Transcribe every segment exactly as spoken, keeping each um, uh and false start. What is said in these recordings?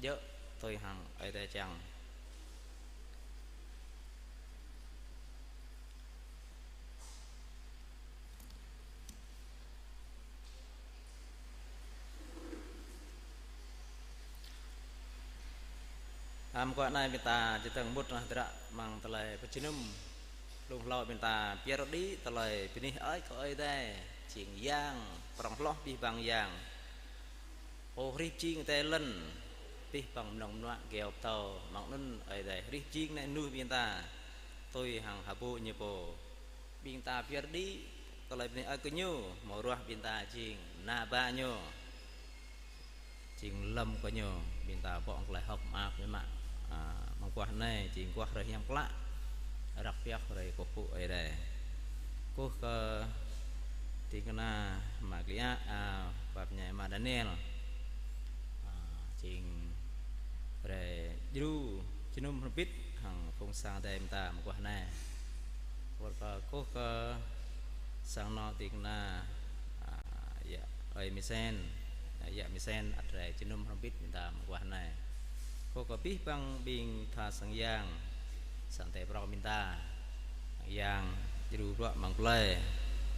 Djơ̆ tui hăng Ơi Adai čang. Amăng guah anai ƀing ta čơdơ̆ng mŭt nao hơdră amăng tơlơi pơjơnum. Blung hlâo ƀing ta pơyơr đĭ tơlơi bơni hơơč kơ Ơi Adai, jing yang prŏng hloh abih bang yang. Pô hrih pơjing adai lŏn, abih bang mơnơ̆ng mơnuă gơyâo pơtâo, mơ̆ng anŭn Ơi Adai hrih pơjing anai mơnuih ƀing ta, tui hăng hơbô ñu pô. Ƀing ta pơyơr đĭ tơlơi bơni hơơč kơ ñu, mơ̆ ruah ƀing ta jing ană bă ñu. Jing lơ̆m kơ ñu, ƀing ta pŏk tơlơi hơ̆k mơak biă mă. A, amăng guah anai, jing guah hrơi hiam klă, răk pioh hrơi kơkuh pơpŭ Ơi Adai. Kơkuh kơ ding kơna Ama Klia, a, pap ñai Ama Daniel. A, jing rai djru jơnum hrŏm hơbĭt hăng phung sang Adai ƀing ta amăng guah anai. Wơ̆t kơ kơkuh kơ sang anŏ ding kơna, a, yă Ơi Misen, a, yă Misen ăt rai jơnum hrŏm hơbĭt ƀing ta amăng guah anai. Kơkuh kơ abih bang ƀing tha sang yang, sang Adai prŏng ƀing ta, yang djru bruă amăng plơi,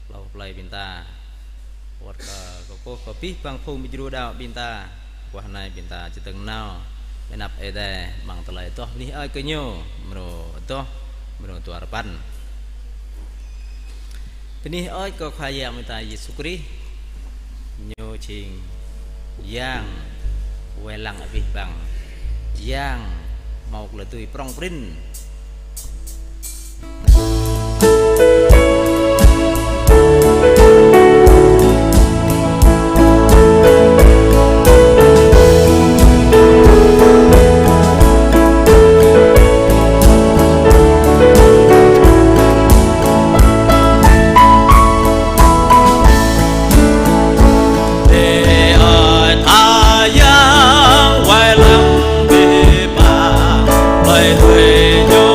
hlâo plơi ƀing ta. Wơ̆t kơ kơkuh kơ abih bang phung ƀing djru đaŏ ƀing ta, guah anai ƀing ta čơdơ̆ng nao ƀơi anăp Ơi Adai amăng tơlơi adoh bơni hơơč kơ ñu, mrô adoh, mrô dua rơpăn. Bơni hơơč kơ Khua Yang ƀing ta Yêsu Krist, ñu jing yang wai lăng abih bang, yang hmâo tơlơi dưi prŏng prin. Ơi Adai yang wai lăng abih bang, ơi hơi ñu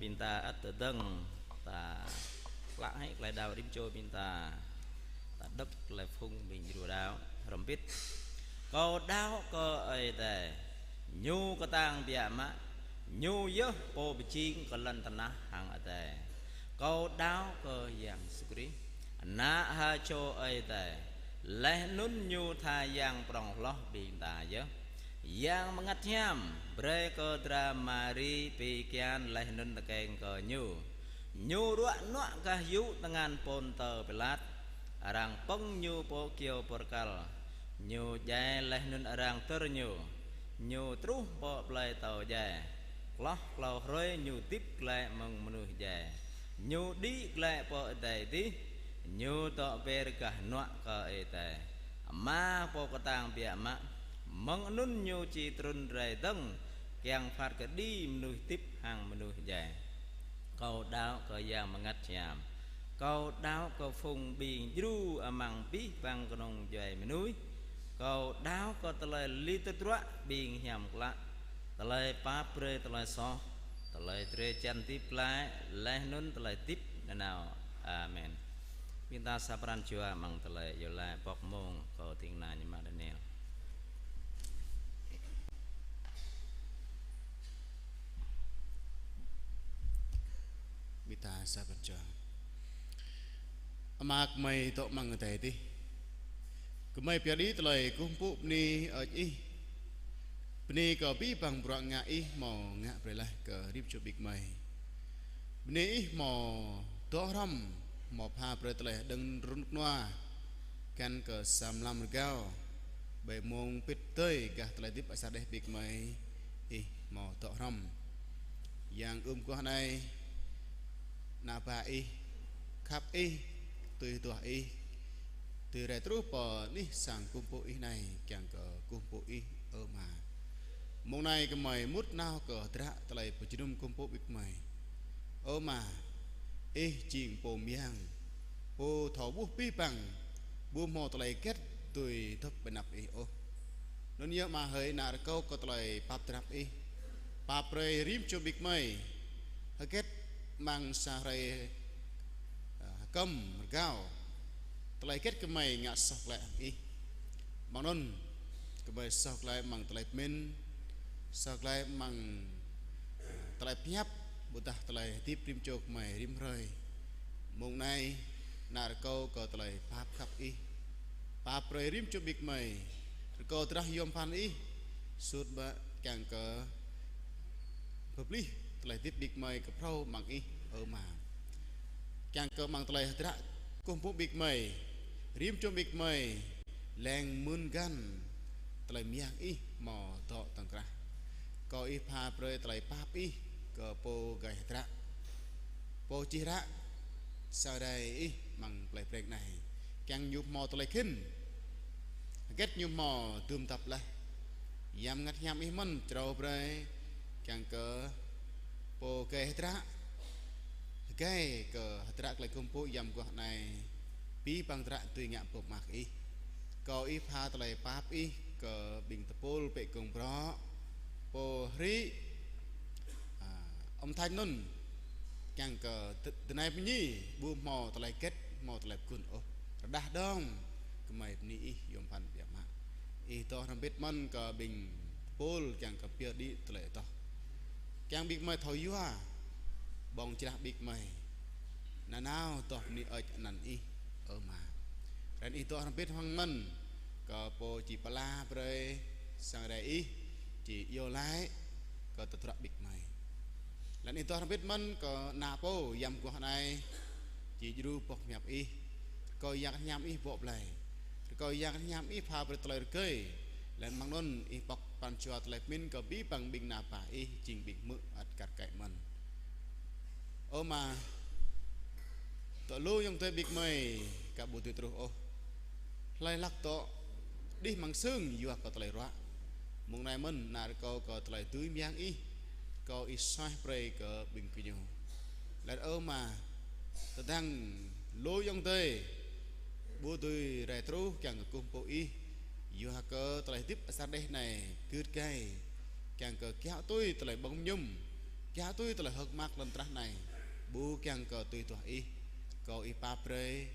Ƀing ta ăt tơdơ̆ng, ta klă hĭ tơlơi đaŏ rĭm čô ƀing ta. Ta đŏk tơlơi phung ƀing djru đaŏ hrŏm hơbĭt. Kâo đaŏ kơ Ơi Adai, Ñu kơtang biă mă, Ñu yơh Pô pơjing kơ lŏn tơnah hăng adai. Kâo đaŏ kơ Yang Yêsu Krist, Ană ha čô Ơi Adai, laih anŭn Ñu tha Yang prŏng hloh ƀing ta yơh. Yang Bơngăt Hiam brơi kơ dra Mari pi kian laih anŭn tơkeng kơ Ñu. Ñu ruă nuă gah yŭ tơngan Pôntơ Pilat, arăng pơ̆ng Ñu pơ kyâo bơrkal. Ñu djai laih anŭn arăng dơr Ñu. Ñu truh pơ plơi atâo djai. Hloh klâo hrơi Ñu hơdip glaĭ mơ̆ng mơnuih djai. Ñu đĭ glaĭ pơ adai adih. Ñu dŏ ber gah hơnuă kơ Ơi Adai Ama Pô kơtang biă mă. Mơ̆ng anŭn Ñu či trŭn rai dơ̆ng, kiăng phat kơđi mơnuih hơdip hăng mơnuih djai. Kâo đaŏ kơ Yang Bơngăt Hiam. Kâo đaŏ kơ phung ƀing djru amăng abih bang kơnung djuai mơnuih. Kâo đaŏ kơ tơlơi lir tơdruă ƀing hiam klă, tơlơi pap brơi tơlơi soh, tơlơi drơi jan hơdip glaĭ, laih anŭn tơlơi hơdip nanao. Amen. Ƀing ta sa pran jua amăng tơlơi iâu laĭ pŏk mông kơ ding kơna ñu mă Daniel. Ƀing ta sa pran jua. Ama gơmơi dŏ amăng adai adih. Gơmơi pơyơr đĭ tơlơi kơkuh pơpŭ bơni hơơč Ih. Bơni kơ abih bang bruă ngă Ih hmâo ngă brơi laih kơ rĭm čô ƀing gơmơi. Bơni Ih hmâo dŏ hrŏm, hmâo pha brơi tơlơi hơđơ̆ng rơnŭk rơnua, găn kơ sa mlam rơgao, ƀơi mông pĭt tơi gah tơlơi hơdip asar đeh ƀing gơmơi, Ih hmâo dŏ hrŏm. Yang ưm guah anai, ană bă Ih, khăp Ih, tui duah Ih, tui rai truh pơ anih sang kơkuh pơpŭ Ih anai, kiăng kơ kơkuh pơpŭ Ih, ơ Ama. Mông anai gơmơi mŭt nao kơ hơdră tơlơi pơjơnum kơkuh pơpŭ ƀing gơmơi. Ơ Ama, Ih jing Pô mơyang, Pô thâo ƀuh abih bang, ƀu hmâo tơlơi hơget dưi dŏp ƀơi anăp Ih ôh. Anŭn yơh Ama hơi, ană rơkâo kơ tơlơi pap drap Ih, pap brơi rĭm čô ƀing gơmơi, hơget amăng sa hrơi, ơ, hơkơm rơgao, tơlơi hơget gơmơi ngă soh glaĭ hăng Ih. Amăng anŭn, gơmơi soh glaĭ amăng tơlơi pơmĭn, soh glaĭ amăng tơlơi pơhiăp, ƀôdah tơlơi hơdip rĭm čô gơmơi rĭm hrơi. Mông anai, ană rơkâo kơ tơlơi pap khăp Ih, pap brơi rĭm čô ƀing gơmơi, rơkâo drah yôm pơphan Ih, sut ƀă kiăng kơ pơplih tơlơi hơdip ƀing gơmơi kơ phrâo amăng Ih, ơ Ama. Kiăng kơ amăng tơlơi hơdră kơkuh pơpŭ ƀing gơmơi, rĭm čô ƀing gơmơi leng mưn găn tơlơi mơyang Ih hmâo dŏ tŏng krah. Rơkâo Ih pha brơi tơlơi pap Ih kơ pô gai hơdră, pô čih hră, sang Ơi Adai Ih amăng plei Breng anai, kiăng ñu hmâo tơlơi khĭn, hơget ñu hmâo dum dăp laih. Yang Bơngăt Hiam Ih mơ̆n črâo brơi, kiăng kơ pô gai hơdră, gai kơ hơdră tơlơi kơkuh pơpŭ Yang Bơngăt anai, abih bang hơdră dưi ngă pơmơak Ih. Rơkâo Ih pha tơlơi pap Ih kơ ƀing tơpul pĕ gông brŏ, pô hrĭ, a, âm thanh anŭn, kiăng kơ tơ-, tơnai pơñi, ƀu hmâo tơlơi hơget, hmâo tơlơi pơgun ôh. Rơđah dơ̆ng, gơmơi bơni Ih yôm pơphan biă mă. Ih dŏ hrŏm hơbĭt mơ̆n kơ ƀing tơpul kiăng kơ pơyơr đĭ tơlơi adoh. Kiăng ƀing gơmơi thâo yua ƀơ̆ng jrah ƀing gơmơi nanao adoh bơni hơơč anăn Ih, ơ Ama. Laih anŭn Ih dŏ hrŏm hơbĭt hăng mơ̆n kơ pô či pơala brơi sang Ơi Adai Ih, či iâu laĭ kơ tơdruă ƀing gơmơi. Laih anŭn Ih dŏ hrŏm hơbĭt mơ̆n kơ ană pô Yang Bơngăt Hiam anai, či djru boh pơhiăp Ih, rơkâo Yang Bơngăt Hiam Ih bŏ blai. Kơ Yang Hiam Ih pha brơi tơlơi rơgơi, laih anŭn mơ̆ng anŭn Ih pŏk pran jua tơlơi pơmĭn kơ abih bang ƀing ană bă Ih jing ƀing hmư̆ ăt kar kaĭ mơ̆n. Ơ Ama, dŏ lu ayŏng adơi ƀing gơmơi aka ƀu dưi truh ôh. Hlơi hlăk dŏ đih amăng sưng yua kơ tơlơi ruă. Mông anai mơ̆n ană rơkâo kơ tơlơi dưi mơyang Ih, rơkâo Ih suaih brơi kơ ƀing gơñu. Laih ơ Ama, tơdang lu ayŏng adơi ƀu dưi rai truh kiăng kơ kơkuh pơpŭ Ih, yua kơ tơlơi hơdip asar đeh anai gưt gai, kiăng kơ kiaŏ tui tơlơi ƀơ̆ng mơñum, kiaŏ tui tơlơi hơ̆k mơak lŏn tơnah anai, ƀu kiăng kơ tui duah Ih, rơkâo Ih pap brơi,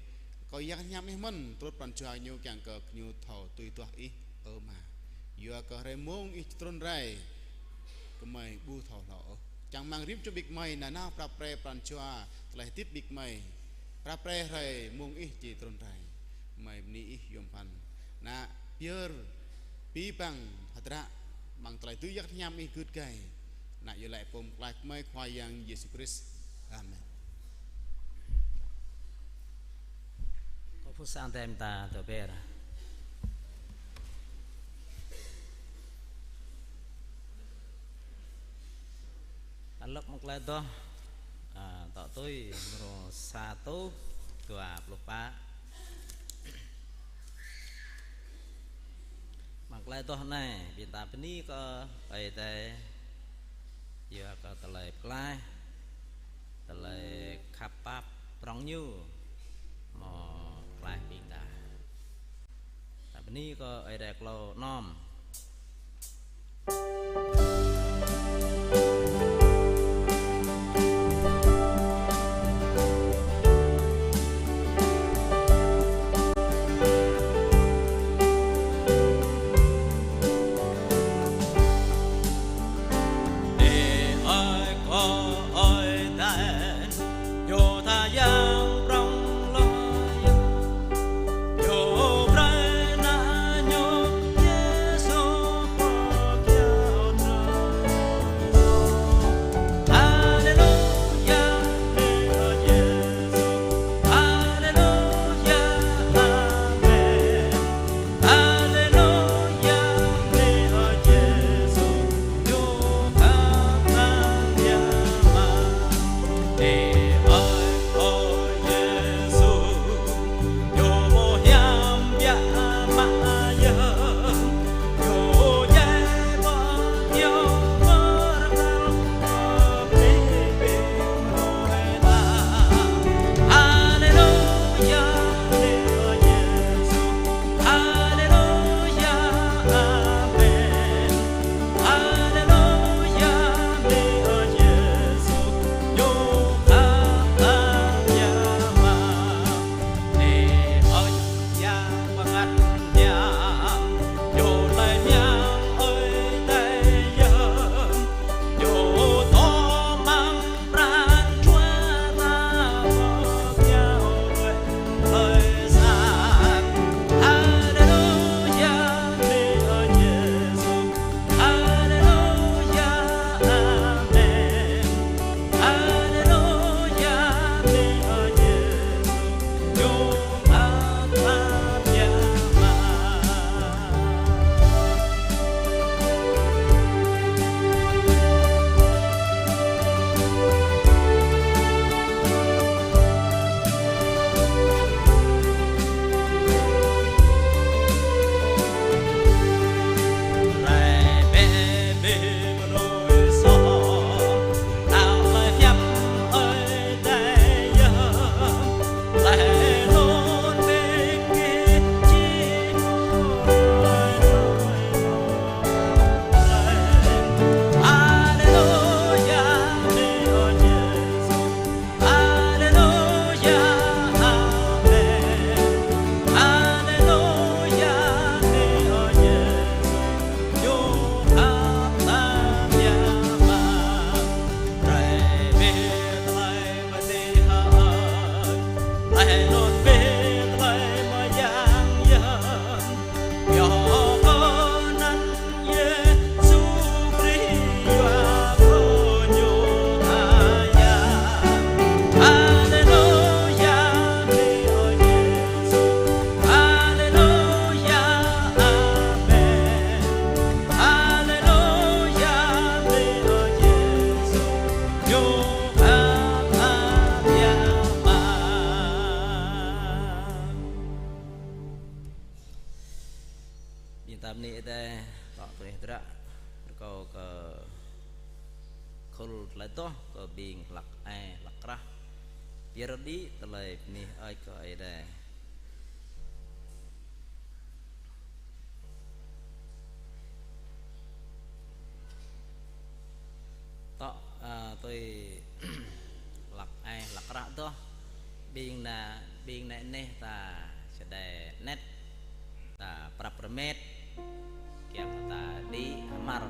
rơkâo Yang Hiam Ih mơ̆n truh pran jua ñu kiăng kơ gơñu thâo tui duah Ih, ơ Ama. Yua kơ hrơi mông Ih či trŭn rai, gơmơi ƀu thâo hlâo ôh. Čang rơmang rĭm čô ƀing gơmơi nanao prap pre pran jua tơlơi hơdip ƀing gơmơi. Prap pre hrơi mông Ih či trŭn rai. Gơmơi bơni Ih yôm phăn. Ană pơyơr abih bang hơdră amăng tơlơi dưi Yang Hiam Ih gưt gai. Ană iâu laĭ pô pơklaih gơmơi Khua Yang Yêsu Krist. Amen. Kâo pơpŭ sang tem ta tơ ber. Alŏk mơ̆ng tơlơi adoh, a, tŏ tui mrô sa rơtuh dua pluh pă. Mơ̆ng tơlơi adoh anai, ƀing ta bơni kơ Ơi Adai, yua kơ tơlơi pơklaih, tơlơi khăp pap prŏng Ñu, mơ̆ pơklaih ƀing ta. Ta bơni kơ Ơi Adai klâo anom. Ñu ta bơni Ơi Adai, tŏ tui hơdră, rơkâo kơ khul tơlơi adoh, kơ ƀing hlăk ai, hlăk krah. Pơyơr đĭ tơlơi bơni hơơč kơ Ơi Adai. Tŏ, ơ, tui hlăk ai, hlăk krah adoh. Ƀing ană, ƀing ană neh ta čơđai anet, ta prăp rơmet, kiăng ta đĭ amar.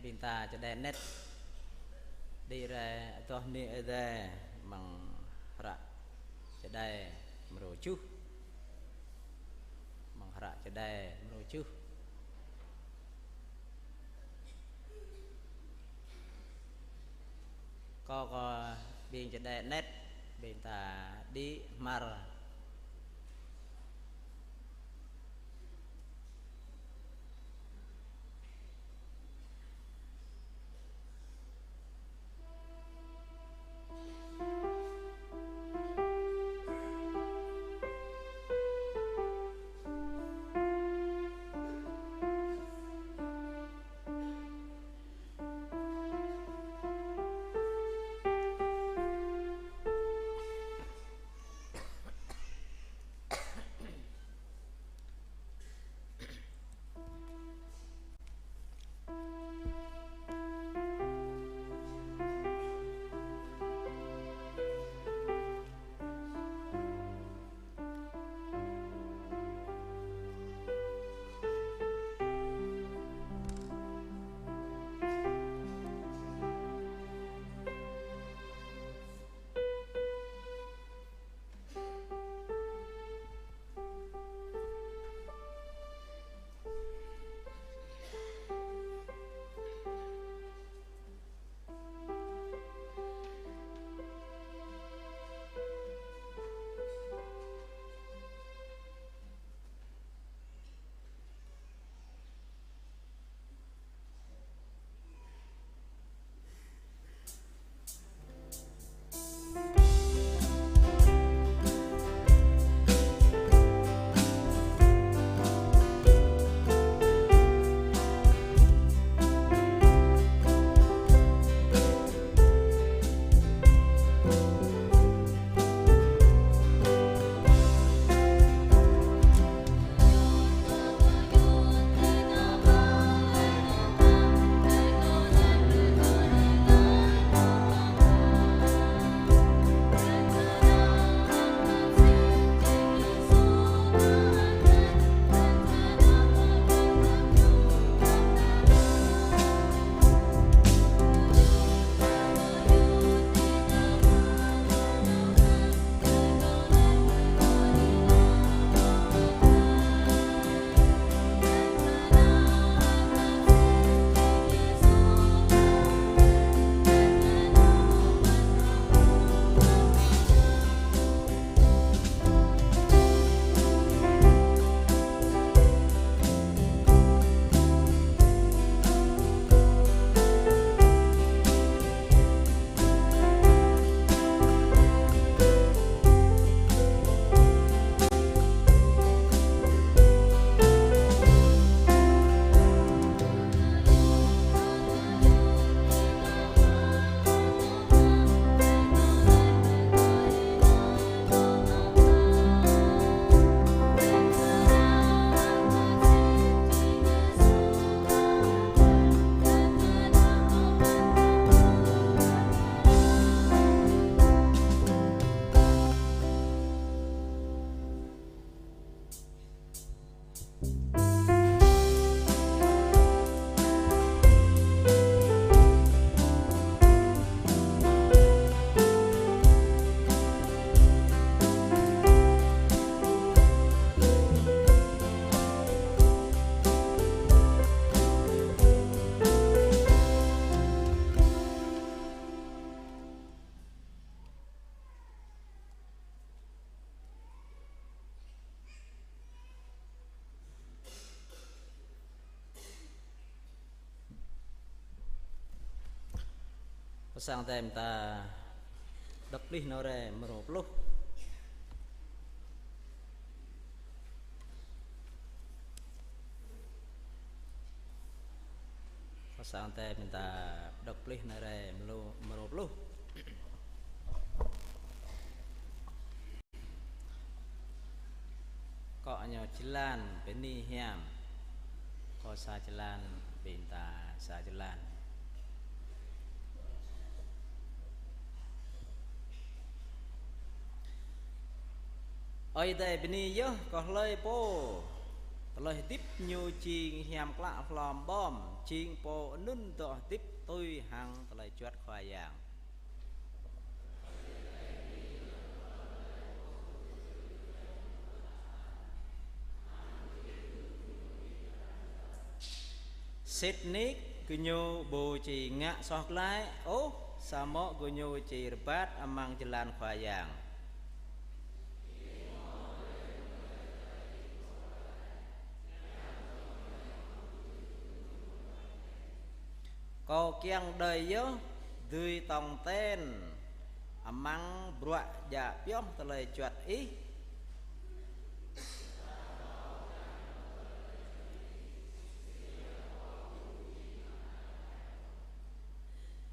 Ƀing ta čơđai anet. Đĭ rai adoh bơni Ơi Adai amăng hră Čơđai mrô tơjuh. Amăng hră Čơđai mrô tơjuh. Kâo, kâo ƀing čơđai anet, ƀing ta đĭ hmar. Pơ sang tơm ta đŏk plih nao rai mrô pluh. Pơ sang tơm ta đŏk plih nao rai mrô, mrô pluh. Akŏ ñu jơlan bơni hiam. Kâo sa jơlan, ƀing ta sa jơlan. Ơi Adai bơni yơh kơ hlơi pô Tơlơi hơdip ñu jing hiam klă hlom ƀom, jing pô anŭn dŏ hơdip tui hăng tơlơi juăt Khua Yang. Sĭt nik gơñu ƀu či ngă soh glaĭ ôh, samơ̆ gơñu či rơbat amăng jơlan Khua Yang. Kâo kiăng đơi yơh dưi tong ten amăng bruă djă pioh tơlơi juăt Ih.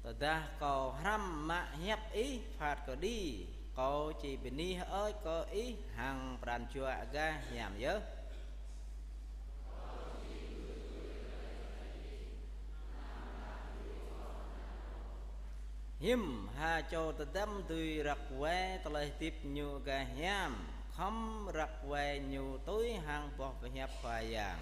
Tơdah kâo hrăm mă hiăp Ih phat kơđi, kâo či bơni hơơč kơ Ih hăng pran jua gah hiam yơh. Hiư̆m ha čô tơdăm dưi răk wai tơlơi hơdip ñu gah hiam, khŏm răk wai ñu tui hăng boh pơhiăp Khua Yang.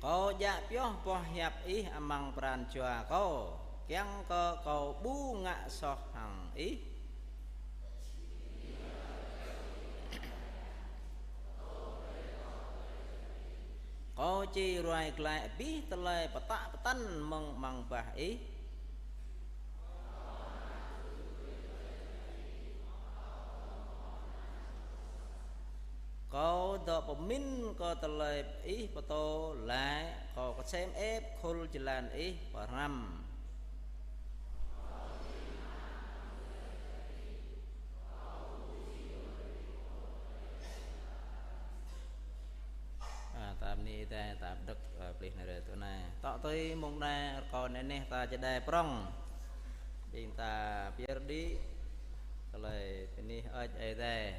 Kâo djă pioh boh hiăp Ih amăng pran jua kâo, kiăng kơ kâo ƀu ngă soh hăng Ih. Kâo či ruai glaĭ abih tơlơi pơtă pơtăn mơ̆ng amăng bah Ih. Kâo dŏ pơmĭn kơ tơlơi Ih pơtô, laih kâo kơsem ĕp khul jơlan Ih pơhrăm. A, ta bơni Ơi Adai, ta pơđŏk, a, plih nao rai tui anai. Tŏ tui mông anai rơkâo anai neh ta čơđai prŏng. Ƀing ta pơyơr đĭ tơlơi bơni hơơč Ơi Adai.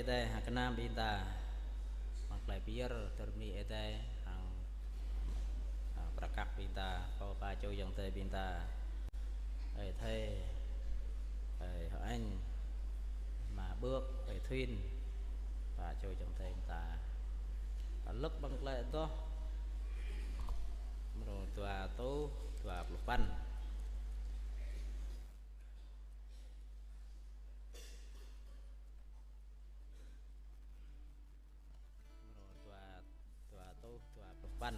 Adai hăng kơnam ƀing ta, hăng tơlơi pơyơr tơlơi bơni Adai hăng, hăng prăk kăk ƀing ta, kơ pô čô ayŏng adơi ƀing ta. Ơi Thê, ơi Hơ Anh, Ama Bưk, ơi Thuyên, pô čô ayŏng adơi ƀing ta. Ta lăk ƀăng tơlơi adoh, mrô dua rơtuh dua pluh păn. Mrô dua, dua rơtuh dua pluh păn.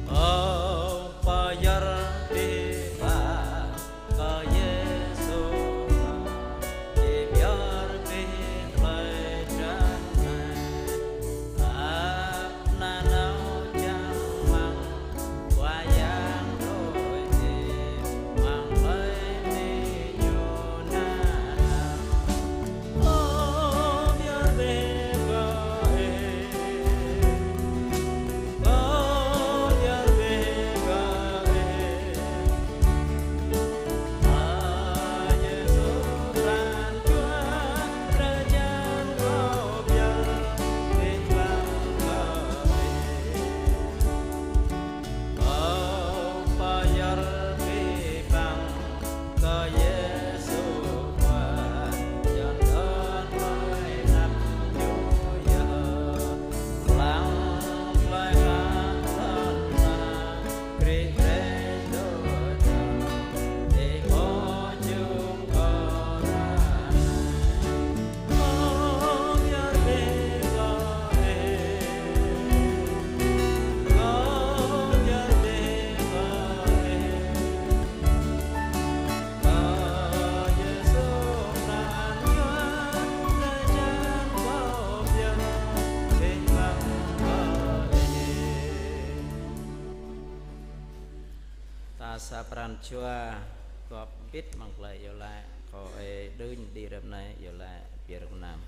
Ơ pơyơr ƀing ta kơ Yêsu, či pơyơr ƀing tơlơi jăn anai. Ăp nanao čang mơ̆ng Khua Yang đôč, mơ̆ng tơlơi bơni Ñu nanao. Ơ pơyơr ƀing ta kơ Yêsu Khua, jăn tơlơi anăp Ñu yơh, lăng tơlơi khăp lŏn tơnah, Krist rai tơl ta, ih pô jum kơ ră anai. Ta sa pran jua gŏp hơbĭt mơ̆ng tơlơi iâu laĭ, kơ ơi Đưñ đĭ rơ̆p anai iâu laĭ pơyơr kơnam.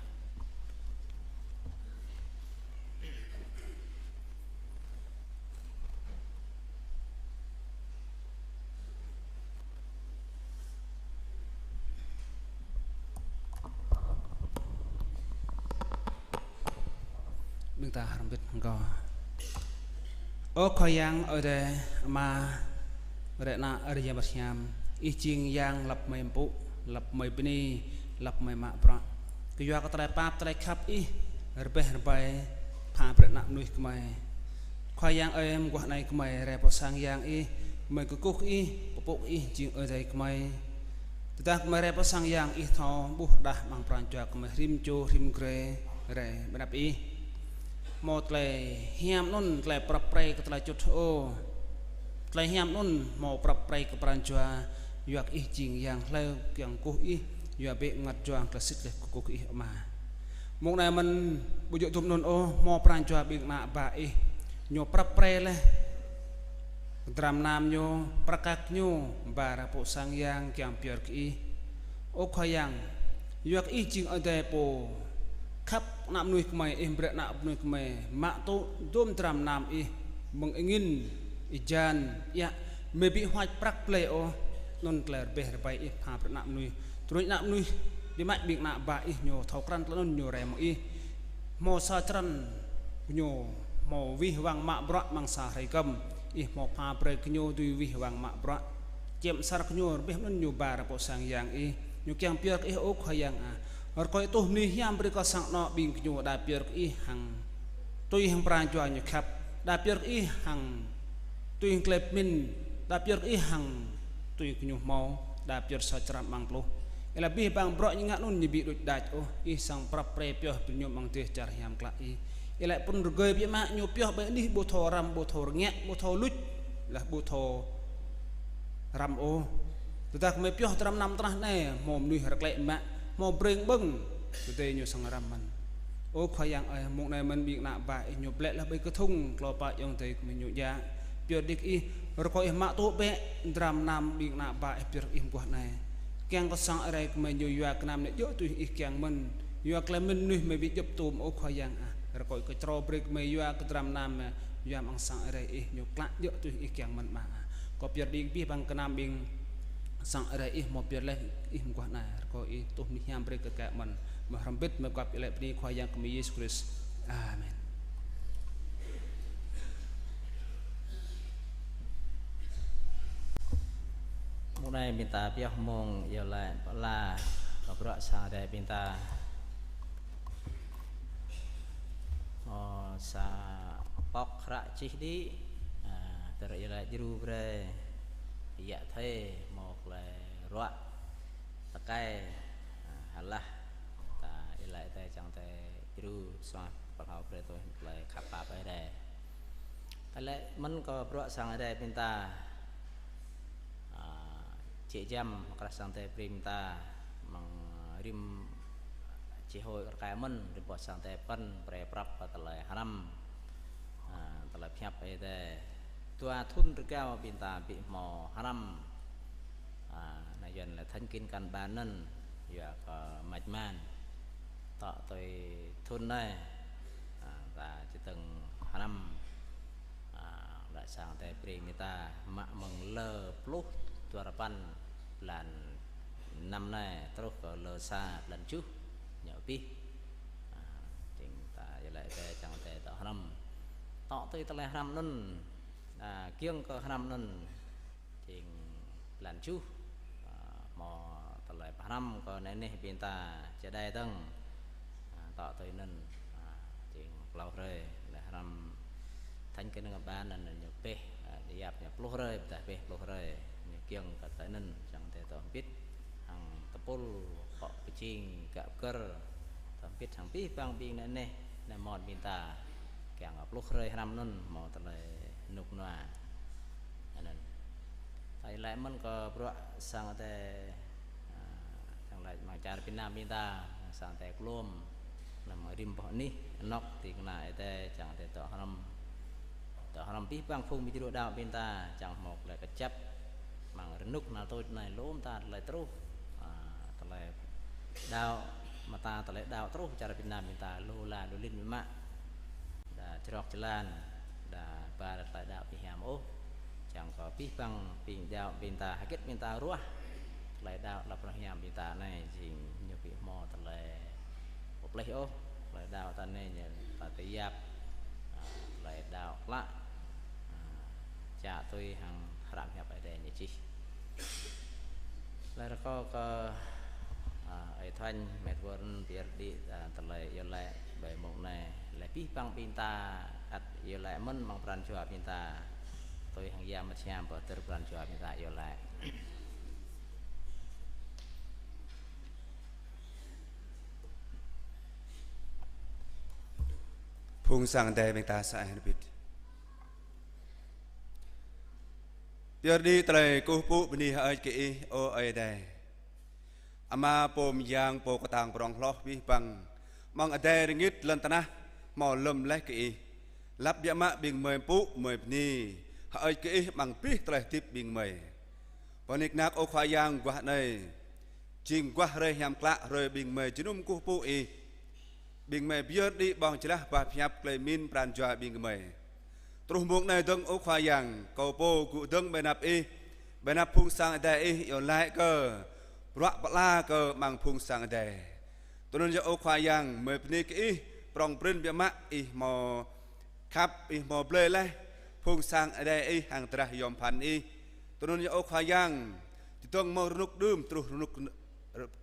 Ƀing ta hrŏm hơbĭt hăng kâo. Ơ Khua Yang, Ơi Adai, Ama, Rai, Ană, Ơi Yang Bơngăt Hiam, Ih jing Yang lăp mơi mpŭ, lăp mơi bơni, lăp mơi mă bruă. Kơyua kơ tơlơi pap, tơlơi khăp Ih, rơbeh rơbai, pha brơi ană mơnuih gơmơi. Khua Yang ơi, mơguah anai gơmơi rai pơ sang Yang Ih, gơmơi kơkuh kơ Ih, pơpŭ kơ Ih jing Ơi Adai gơmơi. Tơdah gơmơi rai pơ sang Yang Ih thâo, ƀuh rơđah amăng pran jua gơmơi rĭm čô rĭm grê rai ƀơi anăp Ih. Hmâo tơlơi hiam anŭn, tơlơi prăp prei kơ tơlơi čŭt hơô. Tơlơi hiam anŭn, hmâo prăp prei kơ pran jua, yua kơ Ih jing Yang hlơi kiăng kơkuh Ih, yua bĕ bơngăt jua tơlơi sĭt laih kơkuh kơ Ih Ama. Mông anai mơ̆n ƀu djơ̆ dôm anŭn ôh, hmâo pran jua ƀing ană bă Ih, ñu prăp prei laih dram nam ñu, prăk kăk ñu, ba ra pơ sang Yang kiăng pơyơr kơ Ih. Ơ Khua Yang, yua kơ Ih jing Ơi Adai pô khăp ană mơnuih gơmơi, Ih brơi ană mơnuih gơmơi mă tŭ dôm dram nam Ih, mơ̆ng angĭn, ih jan, iă, mơi ƀu huač prăk blơi ôh, anŭn tơlơi rơbeh rơbai Ih pha brơi ană mơnuih. Tơdơi ană mơnuih, biă mă ƀing ană bă Ih ñu thâo krăn tơlơi anŭn ñu rai mơ̆ng Ih. Hmâo sa črăn ñu hmâo wih wang mă bruă amăng sa hrơi gơ̆m, Ih hmâo pha brơi kơ ñu dưi wih wang mă bruă. Čem asar kơ ñu rơbeh anŭn ñu ba ra pơ sang Yang Ih, ñu kiăng pơyơr kơ Ih ơ Khua Yang ah. Rơkơi tuh bơni hiam brơi kơ sang anŏ ƀing gơñu đa pơyơr kơ Ih hăng tui hăng pran jua ñu khăp, đa pơyơr kơ Ih hăng tui hăng tơlơi pơmĭn, đa pơyơr kơ Ih hăng tui gơñu hmâo, đa pơyơr sa črăn amăng pluh. Ih laĭ abih bang bruă ñu ngă anŭn ñu ƀu đôč đač ôh, Ih srăng prăp prei pioh brơi ñu amăng dêh čar hiam klă Ih. Ih laĭ pơrơgơi biă mă ñu pioh ƀơi anih ƀu thâo răm, ƀu thâo rơngiă, ƀu thâo luč, laih ƀu thâo răm ôh. Tơdah gơmơi pioh dram nam tơnah anai, hmâo mơnuih rơklĕ mă, hmâo brêng ƀơ̆ng, tơdơi ñu srăng răm mơ̆n. Ơ Khua Yang ơi, mông anai mơ̆n ƀing ană bă Ih ñu blĕ lĕ ƀơi kơthŭng, klâo pă ayŏng adơi gơmơi ñu djă. Pơyơr đĭ kơ Ih, rơkâo Ih mă tŭ bĕ dram gơnam ƀing ană bă Ih pơyơr Ih mơguah anai. Kiăng kơ sang Ơi Adai gơmơi ñu yua kơ gơnam anai djơ̆ tui Ih kiăng mơ̆n. Yua kơ tơlơi mĭn mơnuih mơi ƀu djŏp tôm, ơ Khua Yang ah. Rơkâo Ih kơčrâo brơi gơmơi yua kơ dram gơnam, yua mơ̆ng sang Ơi Adai Ih ñu klă djơ̆ tui Ih kiăng mơ̆n mơ̆ ah. Kâo pơyơr đĭ abih bang gơnam ƀing sang Ơi Adai Ih hmâo pơyơr laih Ih mơguah anai. Rơkâo Ih tuh mơnuih hiam brơi kơ gơmơi mơ̆n. Mơ̆ hrŏm hơbĭt mơ̆ găp iâu laĭ bơni Khua Yang gơmơi Yêsu Krist. Amen. Mông anai ƀing ta pioh mông iâu laĭ pơala kơ bruă sang Ơi Adai ƀing ta. Ơ, sa pŏk hră čih đĭ, a, tơlơi iâu laĭ djru brơi, yă thê, mơ̆ tơlơi ruă tơkai, a, hơlah, ta iâu laĭ tơ čang tơ djru, suaih pơhlao brơi tui tơlơi khăp pap Ơi Adai. Tơlơi mơ̆n kơ bruă sang Ơi Adai ƀing ta, a, čĕ jăm, mơ̆ krah sang Ơi Adai brơi ƀing ta, mơ̆ng rĭm čih hôi kơ rơkai mơ̆n, rĭm boh sang Ơi Adai pơkŏn, brơi prăp kơ tơlơi hrăm, a, tơlơi pơhiăp Ơi Adai. Dua thŭn rơgao ƀing ta ƀu hmâo hrăm, a, anai Yuan laĭ thành kinh căn bản anŭn, yua kơ măč man. Tŏ tui thŭn anai, a, ta či tơ̆ng hrăm, a, lĕ sang Ơi Adai brơi ƀing ta mă mơ̆ng lơ pluh dua rơpăn blan năm anai truh kơ lơ sa blan tơjuh ñu abih. A, jing ta iâu laĭ tơ čang tơ tŏ hrăm. Tŏ tui tơlơi hrăm anŭn, a, kiăng kơ hrăm anŭn jing blan tơjuh, a, hmâo tơlơi pơhrăm kơ anai neh ƀing ta čơđai dơ̆ng. A, tŏ tui anŭn, a, jing klâo hrơi, lĕ hrăm thành kinh căn bản anŭn ñu pĕh, a, yap ñu pluh hrơi, ƀôdah pĕh pluh hrơi, ñu kiăng kơ tơlơi anŭn, čang tơ tŏ hơbĭt, hăng tơpul, kŏ pơjing, gak pơgơ̆r, tŏ hơbĭt hăng abih bang ƀing anai neh, anai mơ̆n ƀing ta, kiăng kơ pluh hrơi hrăm anŭn, hmâo tơlơi rơnŭk rơnua. Anŭn. Ta iâu laĭ mơ̆n kơ bruă sang Ơi Adai, a, sang laĭ mơ̆ng čar Việt Nam ƀing ta, sang Ơi Adai klôm, lăm rĭm boh anih, anŏk ding kơna Ơi Adai, čang Ơi Adai tŏ hrăm. Tŏ hrăm abih bang phung ƀing djru đaŏ ƀing ta, čang hmâo tơlơi kơjăp, mơ̆ng rơnŭk rơnua tuč anai lŏm ta tơlơi truh, a, tơlơi đaŏ, mơta tơlơi đaŏ truh čar Việt Nam ƀing ta lu la lu lin biă mă. Đa črŏk čơlan, đa ba tơlơi đaŏ ƀu hiam ôh. Čang kơ abih bang ƀing đaŏ ƀing ta, hơget ƀing ta ruah. Tơlơi đaŏ lăp rơhiam ƀing ta anai, jing ñu ƀu hmâo tơlơi pơplih ôh. Tơlơi đaŏ ta anai ñu ta tơyap, a, tơlơi đaŏ klă, a, čă tui hăng hră pơhiăp Ơi Adai ñu čih. Lĕ rơkâo kơ, a, Ơi Thoanh, met wơr pơyơr đĭ, a, tơlơi iâu laĭ ƀơi mông anai. Lĕ abih bang ƀing ta ăt iâu laĭ mơ̆n mơ̆ng pran jua ƀing ta. Tui hăng Yang Bơngăt Hiam pơtơr pran jua ƀing ta iâu laĭ. Phung sang Ơi Adai ƀing ta sa ai hơbĭt. Pơyơr đĭ tơlơi kơkuh pơpŭ bơni hơơč kơ Ih, ơ Ơi Adai. Ama pô mơyang pô kơtang prong hloh abih bang, amăng adai rơngit lŏn tơnah, hmâo lơ̆m laih kơ Ih. Lăp biă mă ƀing gơmơi pŭ, gơmơi bơni hơơč kơ Ih amăng abih tơlơi hơdip ƀing gơmơi. Pơnik nak ơ Khua Yang mơguah anai, jing mơguah hrơi hiam klă, hrơi ƀing gơmơi jơnum kơkuh pơpŭ Ih. Ƀing gơmơi pơyơr đĭ ƀơ̆ng jơlah bah pơhiăp tơlơi mĭn pran jua ƀing gơmơi. Truh mông anai dơ̆ng ơ Khua Yang, kâo pô gŭ dơ̆ng ƀơi anăp Ih, ƀơi anăp phung sang Ơi Adai Ih iâu laĭ kơ bruă pơala kơ amăng phung sang Ơi Adai. Tui anŭn yơh ơ Khua Yang, gơmơi bơni kơ Ih, prong prin biă mă Ih hmâo khăp, Ih hmâo blơi laih phung sang Ơi Adai Ih hăng drah yom pơphan Ih. Tui anŭn yơh ơ Khua Yang, čơdơ̆ng mơ̆ng rơnŭk đưm truh rơnŭk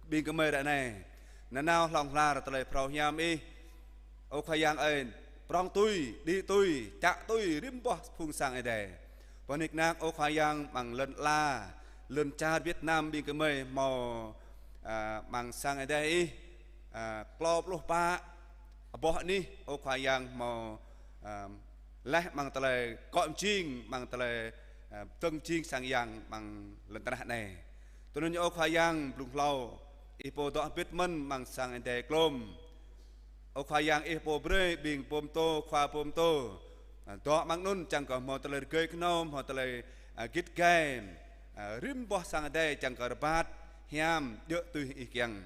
ƀing gơmơi ră anai. Nanao hlŏng lar tơlơi phrâo hiam Ih. Ơ Khua Yang ơi, prong tui, đĭ tui, čă tui, rĭm boh phung sang Ơi Adai. Pơnik nak ơ Khua Yang amăng lŏn ala, lŏn čar Việt Nam ƀing gơmơi hmâo, a, amăng sang Ơi Adai Ih, a, klâo pluh pă boh anih, ơ Khua Yang hmâo, a, laih amăng tơlơi kŏ mơjing, amăng tơlơi, a, tơ̆ng mơjing sang Yang amăng lŏn tơnah anai. Tui anŭn yơh ơ Khua Yang blung hlâo, Ih pô dŏ hơbĭt mơ̆n amăng sang Ơi Adai klôm. Ơ Khua Yang, Ih pô brơi ƀing pô pơtô, khua pô pơtô, a, dŏ amăng anŭn, čang kơ hmâo tơlơi rơgơi kơhnâo, hmâo tơlơi, a, git gai, a, rĭm boh sang adai čang kơ rơbat hiam djơ̆ tui Ih kiăng.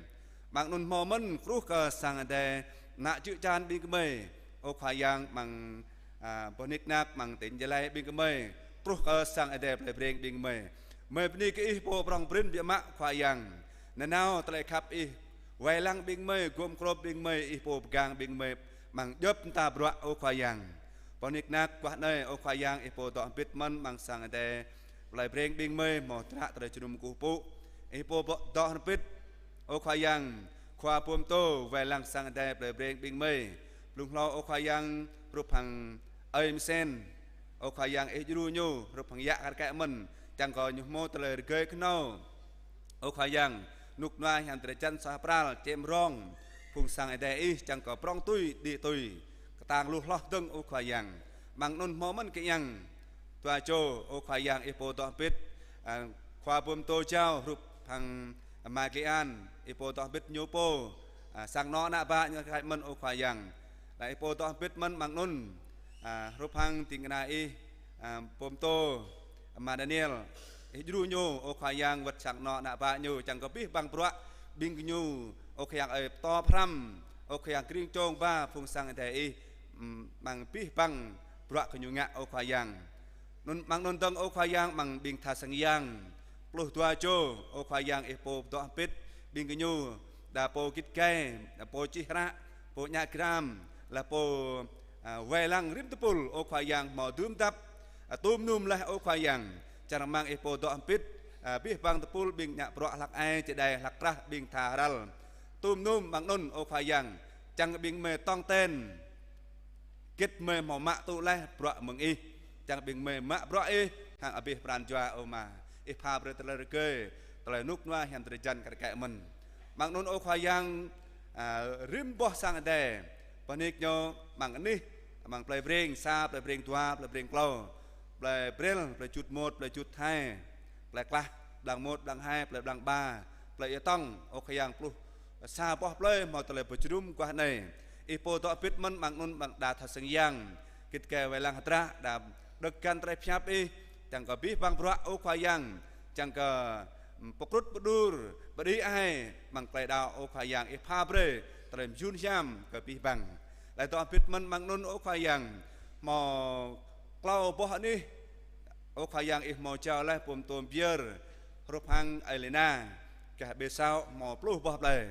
Amăng anŭn hmâo mơ̆n kruh kơ sang adai, ană čư̆ čan ƀing gơmơi, ơ Khua Yang, amăng, a, boh nik nak, amăng tỉnh Gia Lai ƀing gơmơi, kruh kơ sang adai Plei Breng ƀing gơmơi. Gơmơi bơni kơ Ih pô prŏng prin biă mă, Khua Yang. Nanao tơlơi khăp Ih wai lăng ƀing gơmơi, gum krôp ƀing gơmơi, Ih pô pơgang ƀing gơmơi amăng djŏp mơta bruă, ơ Khua Yang. Boh nik nak guah anai, ơ Khua Yang, Ih pô dŏ hơbĭt mơ̆n amăng sang adai Plei Breng ƀing gơmơi, hmâo hră tơlơi jơnum kơkuh pơpŭ. Ih pô dŏ hơbĭt, ơ Khua Yang, khua pơtô wai lăng sang adai Plei Breng ƀing gơmơi. Blung hlâo, ơ Khua Yang, hrup hăng ơi Mơsen, ơ Khua Yang, Ih djru ñu hrup hăng yă kar kaĭ mơ̆n, čang kơ ñu hmâo tơlơi rơgơi kơhnâo. Ơ Khua Yang, rơnŭk rơnua hiam drơi jăn suaih pral, čem rong phung sang adai Ih, čang kơ prŏng tui, đĭ tui, kơtang lu hloh dơ̆ng, ơ Khua Yang. Amăng anŭn hmâo mơ̆n kơ Yang Dua Čô, ơ Khua Yang, Ih pô dŏ hơbĭt, a, khua pơtô jao hrup hăng Ama Kli An, Ih pô dŏ hơbĭt ñu pô, a, sang anŏ ană bă ñu kar kaĭ mơ̆n, ơ Khua Yang. Laih Ih pô dŏ hơbĭt mơ̆n amăng anŭn, a, hrup hăng ding kơna Ih, a, pơtô Ama Daniel, Ih djru ñu, ơ Khua Yang, wơ̆t sang anŏ ană bă ñu, čang kơ abih bang bruă ƀing gơñu, ơ Khua Yang ơi, pơtô pơhrăm, ơ Khua Yang, kring čong ba phung sang adai Ih, ưm, amăng abih bang bruă gơñu ngă, ơ Khua Yang. Anŭn, amăng anŭn dơ̆ng, ơ Khua Yang, amăng ƀing tha sang yang pluh dua čô, ơ Khua Yang, Ih pô dŏ hơbĭt ƀing gơñu, đa pô git gai, đa pô čih hră, pô ngă gram, laih pô, a, wai lăng rĭm tơpul, ơ Khua Yang, hmâo dưm dăp, a, tum num laih, ơ Khua Yang, čang rơmang Ih pô dŏ hơbĭt, a, abih bang tơpul ƀing ngă bruă hlăk ai, čơđai hlăk krah, ƀing tha hral. Tum num amăng anŭn, ơ Khua Yang, čang ƀing gơmơi tong ten, git gơmơi hmâo mă tŭ laih bruă mơ̆ng Ih, čang ƀing gơmơi mă bruă Ih hăng abih pran jua, ơ Ama. Ih pha brơi tơlơi rơgơi, tơlơi rơnŭk rơnua hiam drơi jăn kar kaĭ mơ̆n. Amăng anŭn, ơ Khua Yang, a, rĭm boh sang adai, boh nik ñu amăng anih, amăng Plei Breng sa, Plei Breng dua, Plei Breng klâo, Plei Brel, Plei Čut Môt, Plei Čut Thai, Plei Klah, Blang Môt, Blang Hai, Plei Blang Ba, Plei Ia Tong, ơ Khua Yang, pluh sa boh plei hmâo tơlơi pơjơnum guah anai. Ih pô dŏ hơbĭt mơ̆n amăng anŭn, amăng đa tha sang yang, git gai wai lăng hơdră, đa đŏk găn tơlơi pơhiăp Ih, čang kơ abih bang bruă, ơ Khua Yang, čang kơ, ưm, pơkrŭt pơđur, pơđĭ ai amăng tơlơi đaŏ, ơ Khua Yang, Ih pha brơi tơlơi mơyun hiam kơ abih bang. Laih dŏ hơbĭt mơ̆n amăng anŭn, ơ Khua Yang, hmâo klâo boh anih, ơ Khua Yang, Ih hmâo jao laih pơtô Pier hrup hăng Elena, gah Bê Sao, hmâo pluh boh plei.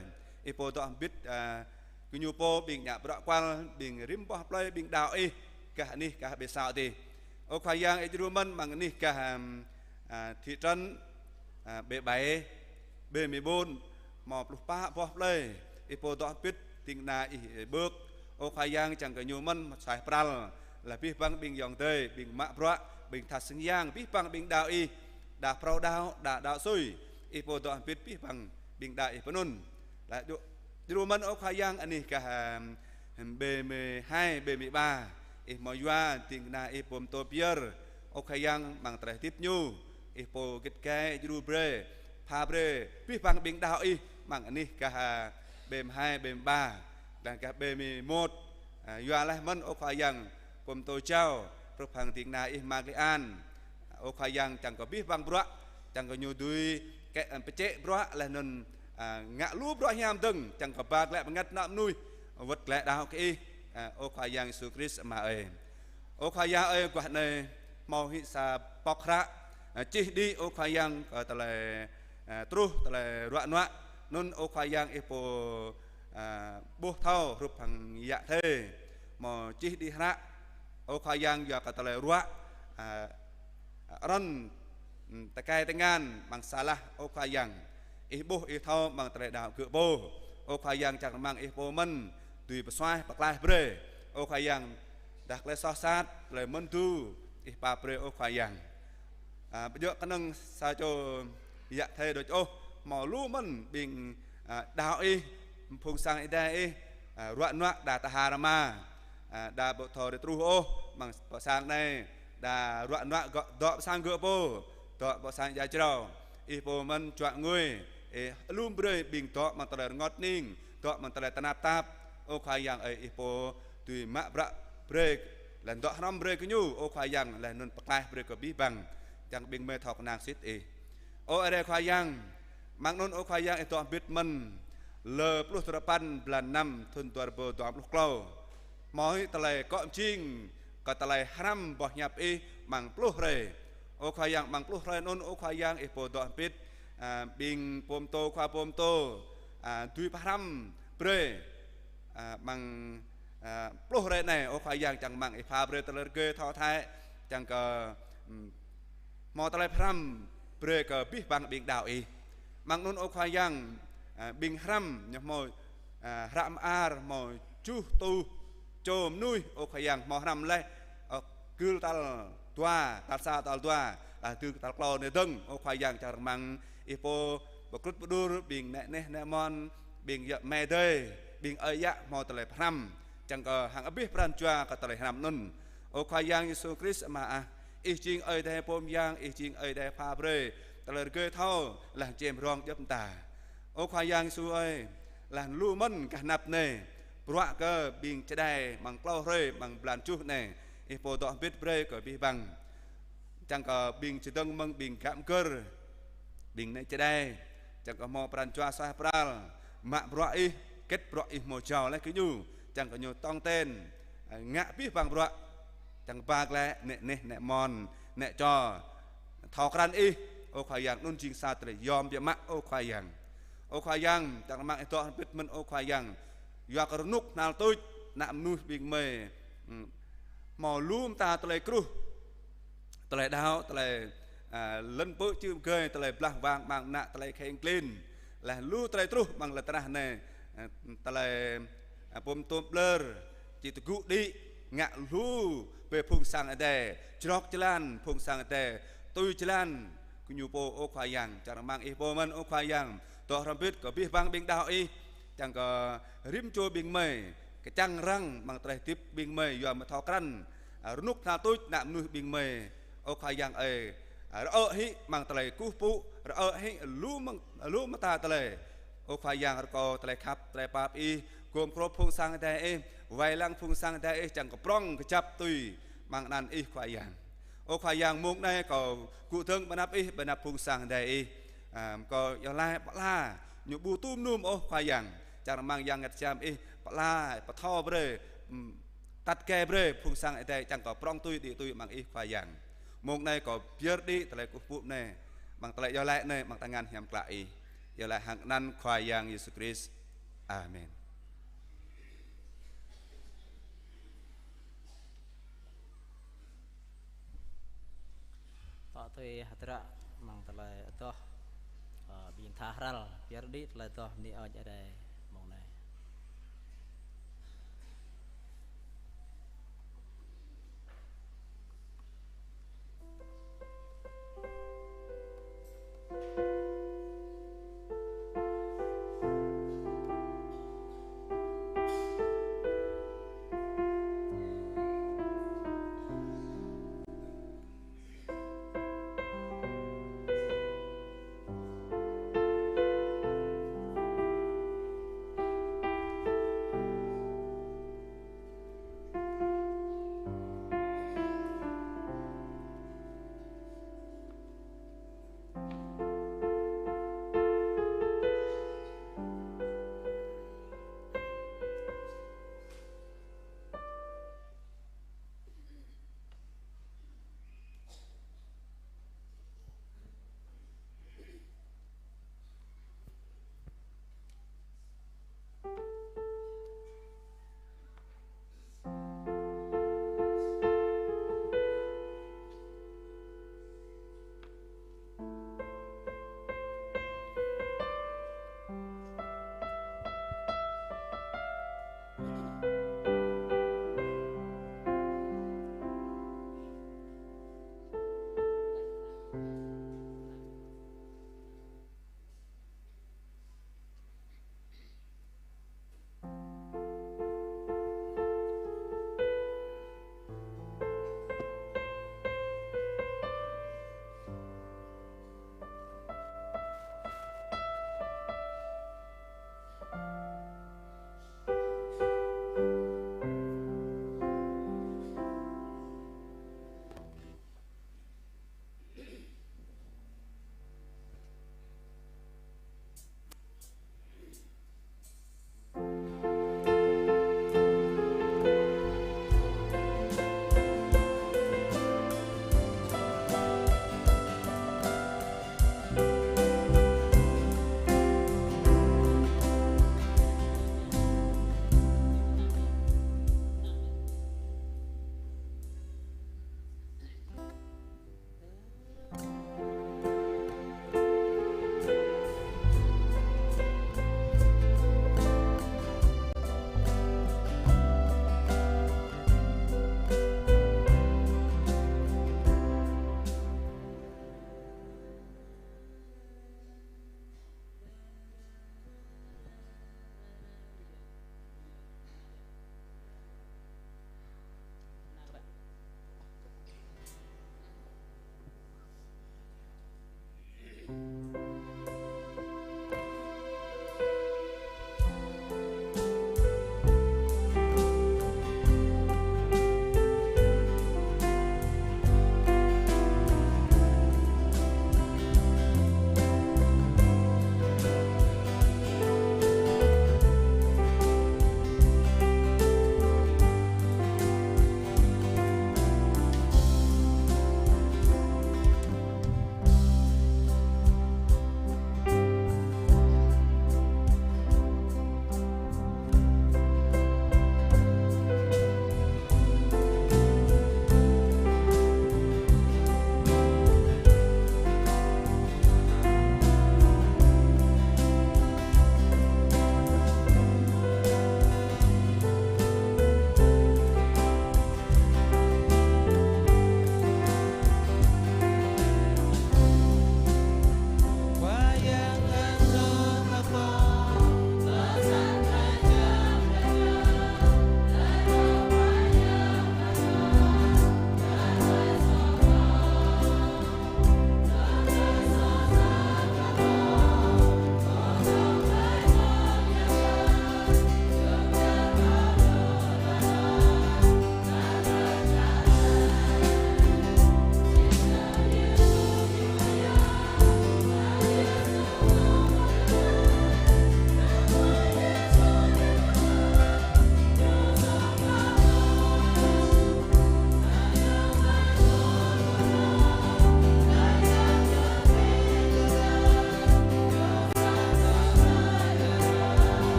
Ih pô dŏ hơbĭt, a, gơñu pô ƀing ngă bruă kual, ƀing rĭm boh plei, ƀing đaŏ Ih gah anih gah Bê Sao adih. Ơ Khua Yang, Ih djru mơ̆n amăng anih gah, ưm, a, thị trấn, a, Bê Bai, Bê Mê Ƀôn, hmâo pluh pă boh plei. Ih pô dŏ hơbĭt ding kơna Ih, ơ, Bơk, ơ Khua Yang, čang kơ ñu mơ̆n suaih pral, laih abih bang ƀing ayŏng adơi, ƀing mă bruă, ƀing tha sang yang, abih bang ƀing đaŏ Ih, đa phrâo đaŏ, đa đaŏ sui, Ih pô dŏ hơbĭt abih bang ƀing đaŏ Ih pơ anŭn. Laih djru, djru mơ̆n, ơ Khua Yang, anih gah, ưm, Bê Mê Hai, Bê Mê Ba, Ih hmâo yua ding kơna Ih pơtô Pier, ơ Khua Yang, amăng tơlơi hơdip ñu, Ih pô git gai, djru brơi, pha brơi abih bang ƀing đaŏ Ih amăng anih gah, a, Bê Mê Hai, Bê Mê Ba, laih gah Bê Mê Môt, a, yua laih mơ̆n, ơ Khua Yang, pơtô jao hrup hăng ding kơna Ih Ama Kli An, ơ Khua Yang, čang kơ abih bang bruă, čang kơ ñu dưi kĕ, a, pơčĕ bruă laih anŭn, a, ngă lu bruă hiam dơ̆ng, čang kơ ba glaĭ bơngăt ană mơnuih wơ̆t glaĭ đaŏ kơ Ih, a, ơ Khua Yang Yêsu Krist Ama ơi. Ơ Khua Yang ơi, guah anai hmâo hĭ sa pŏk hră, a, čih đĭ, ơ Khua Yang, kơ tơlơi, a, truh tơlơi ruă nuă. Anŭn, ơ Khua Yang, Ih pô, a, ƀuh thâo hrup hăng yă Thê, hmâo čih đĭ hră, ơ Khua Yang, yua kơ tơlơi ruă, a, arăng, ưm, tơkai tơngan amăng salah, ơ Khua Yang. Ih ƀuh, Ih thâo amăng tơlơi đaŏ gơ̆ pô. Ơ Khua Yang, čang rơmang Ih pô mơ̆n dưi pơsuaih pơklaih brơi, ơ Khua Yang. Đah tơlơi soh sat, tơlơi mơ̆n tŭ, Ih pap brơi, ơ Khua Yang. A, ƀu djơ̆ kơnơ̆ng sa čô yă Thê đôč ôh, hmâo lu mơ̆n ƀing, a, đaŏ Ih, phung sang Ơi Adai Ih, a, ruă nuă đa tơha rơma, a, đa ƀu thâo rai truh ôh amăng pơ sang anai, đa ruă nuă gơ̆ dŏ pơ sang gơ̆ pô, dŏ pơ sang ia jrao. Ih pô mơ̆n čuă ngui, Ih lŏm brơi ƀing dŏ amăng tơlơi rơngot hning, dŏ amăng tơlơi tơnap tap, Ơ Khua Yang ơi, Ih pô dưi mă bruă brơi, laih dŏ hrŏm brơi kơ ñu, ơ Khua Yang, laih anŭn pơklaih brơi kơ abih bang, čang ƀing gơmơi thâo kơnang sĭt Ih. Ơ Ơi Adai Khua Yang, mơ̆ng anŭn ơ Khua Yang Ih dŏ hơbĭt mơ̆n, lơ pluh duarơpăn blan năm thŭn dua rơbâo dua pluh klâo. Hmâo hĭ tơlơi akŏ mơjing kơ tơlơi hrăm boh hiăp Ih amăng pluh hrơi. Ơ Khua Yang, amăng pluh hrơi anŭn ơ Khua Yang Ih pô dŏ hơbĭt, a, ƀing pô pơtô, khua pô pơtô, a, dưi pơhrăm brơi, a, amăng, a, pluh hrơi anai, ơ Khua Yang, čang rơmang Ih pha brơi tơlơi rơgơi thâo thăi, čang kơ, ưm, hmâo tơlơi pơhrăm brơi kơ abih bang ƀing đaŏ Ih. Mơ̆ng anŭn ơ Khua Yang, a, ƀing hrăm ñu hmâo, a, hră mơar, hmâo tơjuh rơtuh čô mơnuih, ơ Khua Yang, hmâo hrăm laih, ơ, gưl tal dua, tal sa, tal dua, laih dơ̆ng tal klâo anai dơ̆ng, ơ Khua Yang, čang rơmang Ih pô pơkrŭt pơđur ƀing nĕ neh nĕ mon, ƀing yă mĕ adơi, ƀing ơi yă hmâo tơlơi pơhrăm, čang kơ hăng abih pran jua kơ tơlơi hrăm anŭn. Ơ Khua Yang Yêsu Krist Ama ah, Ih jing Ơi Adai pô mơyang, Ih jing Ơi Adai pha brơi tơlơi rơgơi thâo, laih čem rong djŏp mơta. Ơ Khua Yang Yêsu ơi, laih lu mơ̆n gah anăp anai, bruă kơ ƀing čơđai amăng klâo hrơi amăng blan tơjuh anai, Ih pô dŏ hơbĭt brơi kơ abih bang, čang kơ ƀing čơdơ̆ng mơ̆ng ƀing găp gơr, ƀing nĕ čơđai, čang kơ hmâo pran jua suaih pral, mă bruă Ih, hơget bruă Ih hmâo jao laih kơ ñu, čang kơ ñu tong ten, a, ngă abih bang bruă, čang ba glaĭ nĕ neh nĕ mon, nĕ čô thâo krăn Ih, ơ Khua Yang, anŭn jing sa tơlơi yom biă mă, ơ Khua Yang. Ơ Khua Yang, čang rơmang Ih dŏ hơbĭt mơ̆n, ơ Khua Yang, yua kơ rơnŭk hnal tuč ană mơnuih ƀing gơmơi, ưm, hmâo lu mơta tơlơi kruh, tơlơi đaŏ, tơlơi, a, lŏn pơ̆ čư̆ pơgơi, tơlơi blah wang amăng ană, tơlơi kheng klin, laih lu tơlơi truh amăng lŏn tơnah anai, a, tơlơi, a, pơm tôm ƀlơr, či tơgŭ đĭ, ngă lu bĕ Phung Sang Adai, črok jơlan Phung Sang Adai, tui jơlan kơ ñu pô, ơ Khua Yang, čang rơmang Ih pô mơ̆n, ơ Khua Yang, dŏ hrŏm hơbĭt kơ abih bang ƀing đaŏ Ih, čang kơ rĭm čô ƀing gơmơi kơčăng răng amăng tơlơi hơdip ƀing gơmơi, yua mơ̆ thâo krăn, a, rơnŭk hnal tuč ană mơnuih ƀing gơmơi, ơ Khua Yang ơi, a, rơ̆ hĭ amăng tơlơi kơkuh pơpŭ, rơ̆ hĭ lu mơ̆ng, lu mơta tơlơi. Ơ Khua Yang, rơkâo tơlơi khăp, tơlơi pap Ih gum gơnam Phung Sang Adai Ih, wai lăng Phung Sang Adai Ih, čang kơ prŏng kơjăp tui amăng anăn Ih, Khua Yang. Ơ Khua Yang, mông anai kâo gŭ dơ̆ng ƀơi anăp Ih, ƀơi anăp Phung Sang Adai Ih, a, kâo iâu laĭ pơala ñu ƀu tŭ mơnum ôh, Khua Yang, čang rơmang Yang Bơngăt Hiam Ih pơala, pơthâo brơi, ưm, tăt gai brơi Phung Sang Adai, čang kơ prŏng tui, đĭ tui amăng Ih, Khua Yang. Mông anai kâo pơyơr đĭ tơlơi kơkuh pơpŭ anai, amăng tơlơi iâu laĭ anai, amăng tơngan hiam klă Ih. Iâu laĭ hăng anăn Khua Yang Yêsu Krist. Amen. Tŏ tui hơdră amăng tơlơi adoh, ơ, ƀing tha hrăl, pơyơr đĭ tơlơi adoh bơni Ơi Adai mông anai.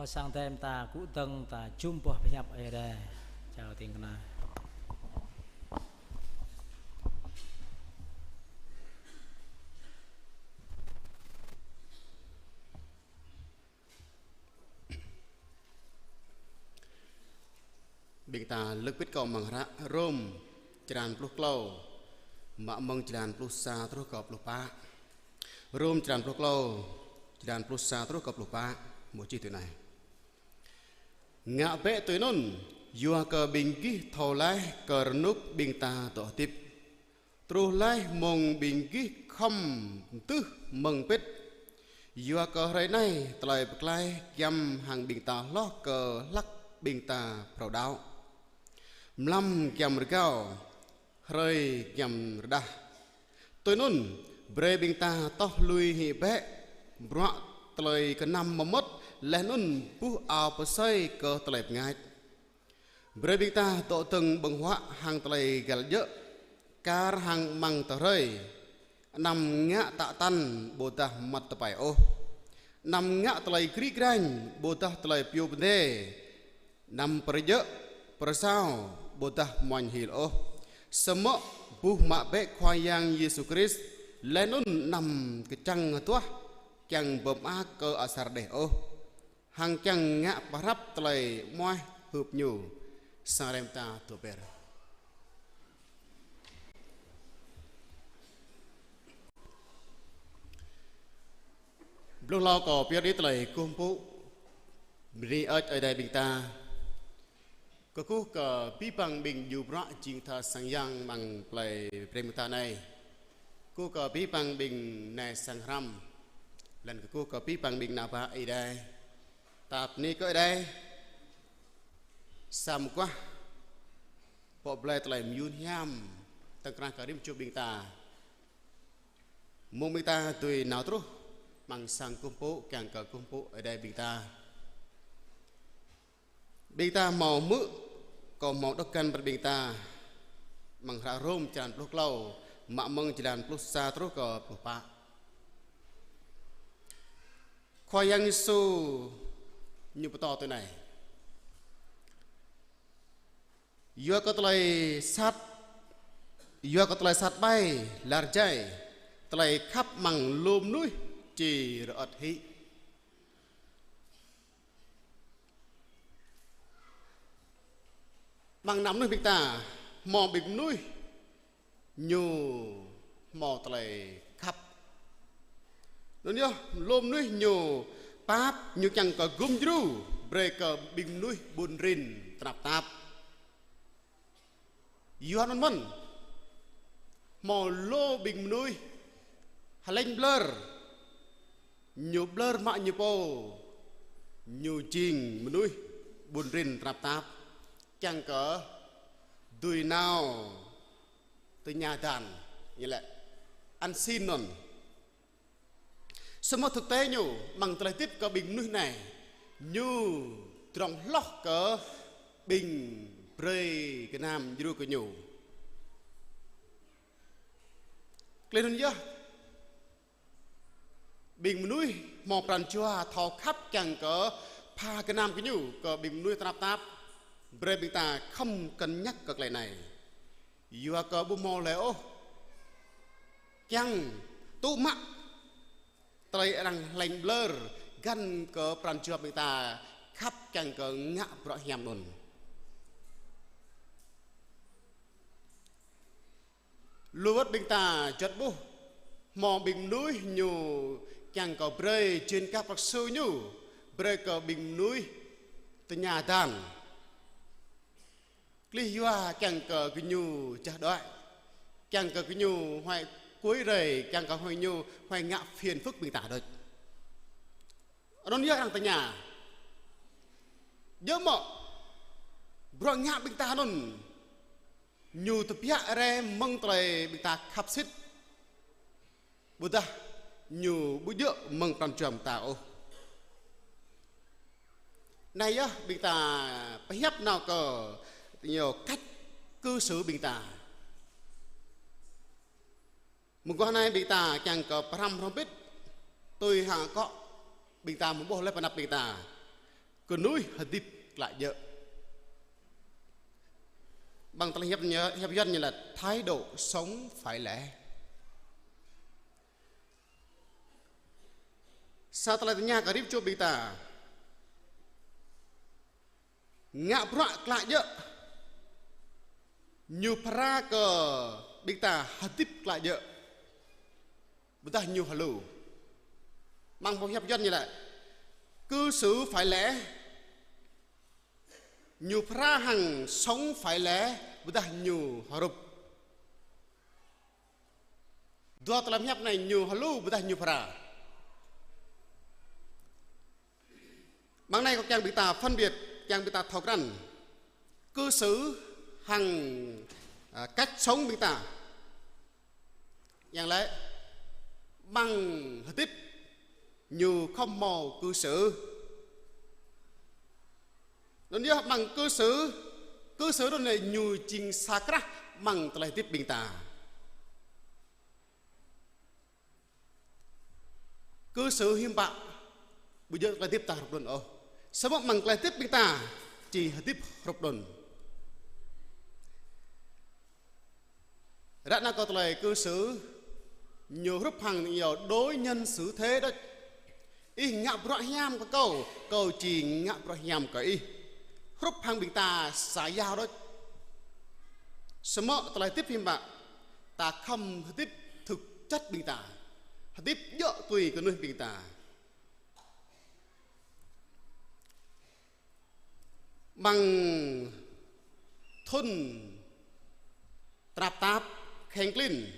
Sang Adai ta kơkuh dơ̆ng ta jum boh pơhiăp Ơi Adai. Chào tiếng kena. Ƀing ta lơ̆k pĭt kơ amăng hră Rôm, črăn pluh klâo, mă mơ̆ng črăn pluh sa truh kơ pluh pă. Rôm črăn pluh klâo, črăn pluh sa truh kơ pluh pă, mơ̆ čih tui anai: Ngă bĕ tui anŭn, yua kơ ƀing gih thâo laih kơ rơnŭk ƀing ta dŏ hơdip. Truh laih mông ƀing gih khŏm mơdưh mơ̆ng pĭt. Yua kơ hrơi anai tơlơi pơklaih giăm hăng ƀing ta hloh kơ hlăk ƀing ta phrâo đaŏ. Mlam giăm rơgao, hrơi giăm rơđah. Tui anŭn, brơi ƀing ta toh lui hĭ bĕ bruă tơlơi kơnăm mơmŏt, laih anŭn buh ao pơsơi kơ tơlơi bơngač. Brơi ƀing ta dŏ dơ̆ng ƀơ̆ng huă hăng tơlơi găl djơ̆, kar hăng amăng tơhrơi. Anăm ngă tă tăn ƀôdah măt tơpai ôh. Anăm ngă tơlơi gri grañ ƀôdah tơlơi pioh pơdê. Anăm pơrơjơ̆, pơrơsao, ƀôdah moñ hil ôh. Samơ̆ buh mă bĕ Khua Yang Yêsu Krist, laih anŭn anăm kơčăng hơduah, kiăng pơmơak kơ asar đeh ôh. Hăng kiăng ngă pơhrăp tơlơi amoaih hưp Ñu. Sang rem ta tơber. Blung hlâo kâo pơyơr đĭ tơlơi kơkuh pơpŭ, bơni hơơč Ơi Adai ƀing ta. Kơkuh kơ abih bang ƀing djru bruă jing tha sang yang amăng plei Breng ƀing ta anai. Kơkuh kơ abih bang ƀing nai sang hrăm. Laih anŭn kơkuh kơ abih bang ƀing ană bă Ơi Adai. Ta bơni kơ Ơi Adai. Sa mơguah pŏk blai tơlơi mơyŭn hiam tơ̆ng krah kơ rĭm čô ƀing ta. Mông ƀing ta dưi nao truh amăng sang kơkuh pơpŭ, kiăng kơ kơkuh pơpŭ Ơi Adai ƀing ta. Ƀing ta hmâo hmư̆, kâo hmâo đŏk găn brơi ƀing ta amăng hră Rôm črăn pluh klâo, mă mơ̆ng črăn pluh sa truh kơ pluh pă. Khua Yang Yêsu Ñu pơtô tui anai: Yua kơ tơlơi sat, yua kơ tơlơi sat ƀai lar jai, tơlơi khăp amăng lu mơnuih či rơŏt hĭ. Amăng ană mơnuih ƀing ta, hmâo ƀing mơnuih ñu hmâo tơlơi khăp. Anŭn yơh, lu mơnuih ñu pap, ñu kiăng kơ gum djru brơi kơ ƀing mơnuih ƀun rin tơnap tap. Yua anŭn mơ̆n, hmâo lu ƀing mơnuih hlĕng ƀlơr, ñu ƀlơr mă ñu pô, ñu jing mơnuih ƀun rin tơnap tap, kiăng kơ dưi nao tơña dan, ñu laĭ ăn xin anŭn. Samơ̆ thực tế ñu, amăng tơlơi hơdip kơ ƀing mơnuih anai, ñu drŏng hloh kơ ƀing brơi gơnam djru kơ ñu. Klih anŭn yơh, ƀing mơnuih hmâo pran jua thâo khăp kiăng kơ pha gơnam kơ ñu, kơ ƀing mơnuih tơnap tap. Brơi ƀing ta khŏm cân nhắc kơ tơlơi anai. Yua kơ ƀu hmâo lĕ ôh kiăng tŭ mă tơlơi arăng hlĕng ƀlơr găn kơ pran jua ƀing ta khăp kiăng kơ ngă bruă hiam anŭn. Lu wơ̆t ƀing ta juăt ƀuh, hmâo ƀing mơnuih ñu kiăng kơ brơi jên kah prăk sô ñu, brơi kơ ƀing mơnuih tơña dan. Klih yua kiăng kơ gơñu jah đuaĭ, kiăng kơ gơñu huai quấy rầy, kiăng kơ huai ñu huai ngă phiền phức ƀing ta đôč. Anŭn yơh arăng tơña. Djơ̆ mơ̆ bruă ngă ƀing ta anŭn ñu tơbiă rai mơ̆ng tơlơi ƀing ta khăp sĭt. Ƀôdah ñu ƀu djơ̆ mơ̆ng pran jua ƀing ta ôh. Anai yơh ƀing ta pơhiăp nao kơ ñu cách cư xử ƀing ta. Mơguah anai ƀing ta kiăng kơ pơhrăm hrŏm hơbĭt, tui hăng akŏ ƀing ta mơboh laih pơ anăp ƀing ta. kơnuih hơdip klă djơ̆. Amăng tơlơi hiăp ñu, hiăp Yuan ñu laĭ thái độ sống phải lẽ. Sa tơlơi tơña kơ rĭm čô ƀing ta. Ngă bruă klă djơ̆ ñu phara kơ ƀing ta hơdip klă djơ̆, ƀôdah ñu hơlu. Amăng boh hiăp Yuan ñu laĭ cư xử phải lẽ, ñu phara hăng sống phải lẽ, ƀôdah ñu hrup. Dua tơlơi hiăp anai ñu hơlu ƀôdah ñu phara. Amăng anai kâo kiăng ƀing ta phân biệt, kiăng ƀing ta thâo krăn cư xử hăng, à, cách sống ƀing ta. Yang laĭ, amăng hơdip ñu khŏm hmâo cư xử. Anŭn yơh amăng cư xử, cư xử anŭn lĕ ñu jing sa krah amăng tơlơi hơdip ƀing ta. Cư xử hiư̆m pă ƀu djơ̆ tơlơi hơdip ta hrup anŭn ôh. Samơ̆ amăng tơlơi hơdip ƀing ta či hơdip hrup anŭn. Ră anai kơ tơlơi cư xử ñu hrup hăng ñu đối nhân xử thế đôč. Ih ngă bruă hiam kơ kâo, kâo či ngă bruă hiam kơ ih. Hrup hăng ƀing ta sa yao đôč. Samơ̆ tơlơi hơdip hiư̆m pă, ta khŏm hơdip thực chất ƀing ta. Hơdip djơ̆ tui kơnuih ƀing ta. Amăng thŭn tơnap tap kheng klin,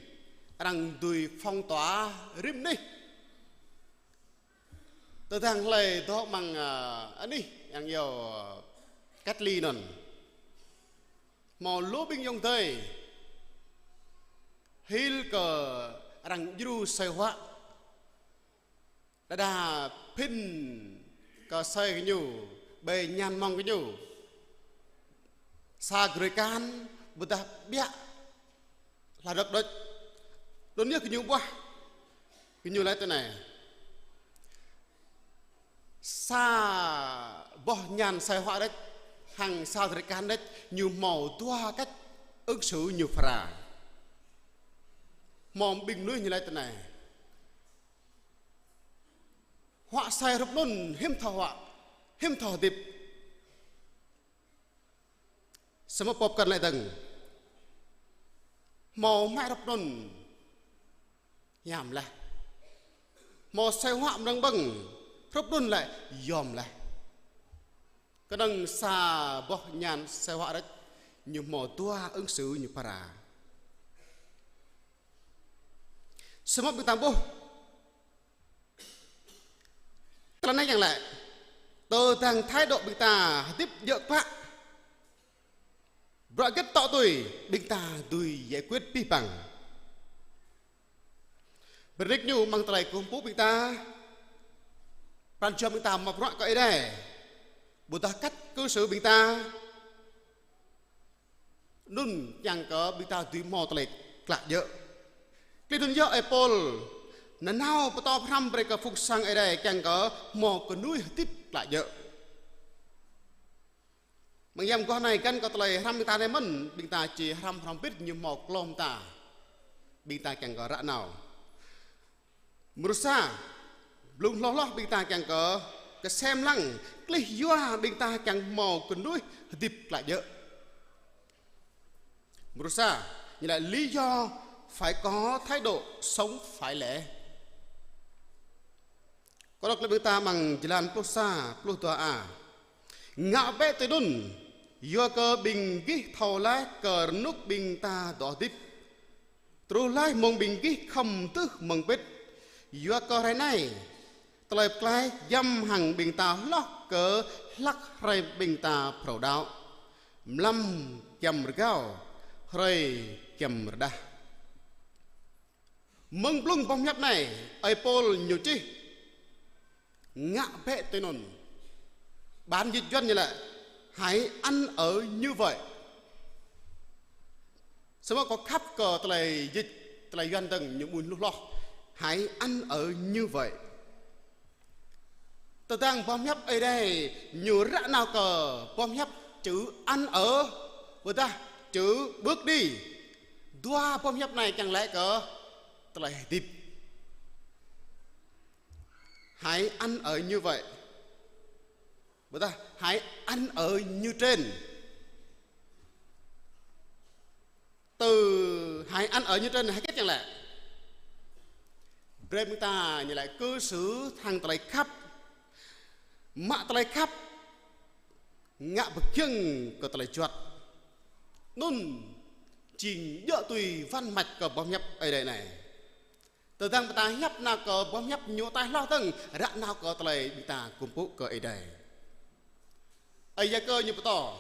arăng dưi phong tỏa rĭm anih. Tơdang hlơi dŏ amăng, à, anih yang yơh, à, cách ly anŭn. Hmâo lu ƀing ayŏng adơi hil kơ arăng djru asơi huă. Đơđa phĭn kơ asơi gơñu, ƀơi ñan mông gơñu. Sa grơi akan, ƀôdah ƀiă hla rơ̆k đôč. Anŭn yơh gơñu ƀuah. Gơñu laĭ tui anai. Sa boh ñan asơi huă đôč, hăng sa grơi akan đôč, ñu hmâo dua cách ứng xử ñu phara. Hmâo ƀing mơnuih ñu laĭ tui anai. Huă asơi hrup anŭn hiư̆m thâo huă, hiư̆m thâo hơdip. Samơ̆ pŏp kăn laĭ dơ̆ng. Hmâo hmư̆ hrup anŭn hiam laih. Hmâo asơi huă mơnơ̆ng ƀơ̆ng hrup anŭn lĕ yom laih. Kơnơ̆ng sa boh ñan asơi huă đôč ñu hmâo dua ứng xử ñu phara. Samơ̆ ƀing ta ƀuh. Tơlơi anai kiăng laĭ, tơdang thái độ ƀing ta hơdip djơ̆ klă, bruă hơget tŏ tui, ƀing ta dưi giải quyết abih bang. Bơrơnik ñu amăng tơlơi kơkuh pơpŭ ƀing ta, pran jua ƀing ta mă bruă kơ Ơi Adai, ƀôdah cách cư xử ƀing ta, anŭn kiăng kơ ƀing ta dưi hmâo tơlơi klă djơ̆. Klĭ anŭn yơh ơi Pôl nanao pơtô hrăm brơi kơ phung sang Ơi Adai kiăng kơ hmâo kơnuih hơdip klă djơ̆. Mơ̆ng yăm guah anai găn kơ tơlơi hrăm ƀing ta anai mơ̆n, ƀing ta či hrăm hrŏm hơbĭt ñu hmâo klŏm ta. Ƀing ta kiăng kơ ră nao. Mrô sa, blung hloh hloh ƀing ta kiăng kơ, kơsem lăng, klih yua ƀing ta kiăng hmâo kơnuih hơdip klă djơ̆. Mrô sa, ñu laĭ lý do phải có thái độ sống phải lẽ. Kâo đŏk glaĭ ƀing ta amăng jơlan pluh sa, pluh dua a. Ngă bĕ tui anŭn, yua kơ ƀing gih thâo laih kơ rơnŭk ƀing ta dŏ hơdip truh laih mơ̆ng ƀing gih khŏm dưh mơ̆ng pĭt. Yua kơ hrơi anai, tơlơi pơklaih giăm hăng ƀing ta hloh kơ hlăk hrơi ƀing ta phrâo đaŏ. Mlam giăm rơgao, hrơi giăm rơđah. Mơ̆ng blung boh hiăp anai, ơi Pôl ñu čih, ngă bĕ tui anŭn. Bản dịch Yuan ñu laĭ, hãy ăn ở như vậy. Samơ̆ kâo khăp kơ tơlơi dịch, tơlơi Yuan dơ̆ng ñu ƀuh lu hloh. Hãy ăn ở như vậy. Tơdang boh hiăp Ơi Adai ñu ră nao kơ boh hiăp chữ ăn ở, ƀôdah chữ bước đi. Dua boh hiăp anai kiăng laĭ kơ tơlơi hơdip. Hãy ăn ở như vậy. Ƀôdah hãy ăn ở như trên. Từ hãy ăn ở như trên hơget kiăng laĭ? Brơi ƀing ta ñu laĭ cư xử hăng tơlơi khăp. Mă tơlơi khăp ngă pơgiŏng kơ tơlơi juăt. Anŭn jing djơ̆ tui wăn măč kơ boh hiăp Ơi Adai anai. Tơdang ƀing ta hiăp nao kơ boh hiăp ñu ataih hloh dơ̆ng, ră nao kơ tơlơi ƀing ta kơkuh pơpŭ kơ Ơi Adai. Ơi Yakơ ñu pơtô: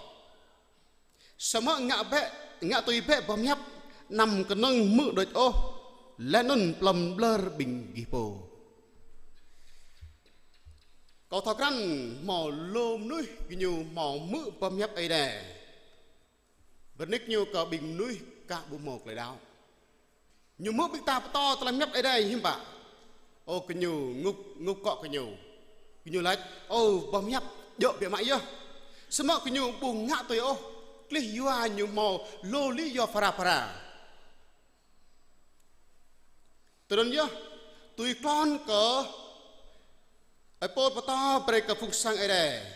Samơ̆ ngă bĕ, ngă tui bĕ boh hiăp, anăm kơnơ̆ng hmư̆ đôč ôh, laih anŭn plŏm ƀlơr ƀing gih pô. Kâo thâo krăn hmâo lu mơnuih gơñu hmâo hmư̆ boh hiăp Ơi Adai. Bơnik ñu kơ ƀing mơnuih aka ƀu hmâo tơlơi đaŏ. Ñu hmư̆ ƀing ta pơtô tơlơi hiăp Ơi Adai hiư̆m pă. Ơ, gơñu ngŭk, ngŭk akŏ gơñu. Gơñu laĭ: Ơ, boh hiăp djơ̆ biă mă yơh. Samơ̆ gơñu ƀu ngă tui ôh, klih yua ñu hmâo lu lý do phara phara. Tui anŭn yơh, tui klon kơ Ơi Pôl pơtô brơi kơ phung sang Ơi Adai,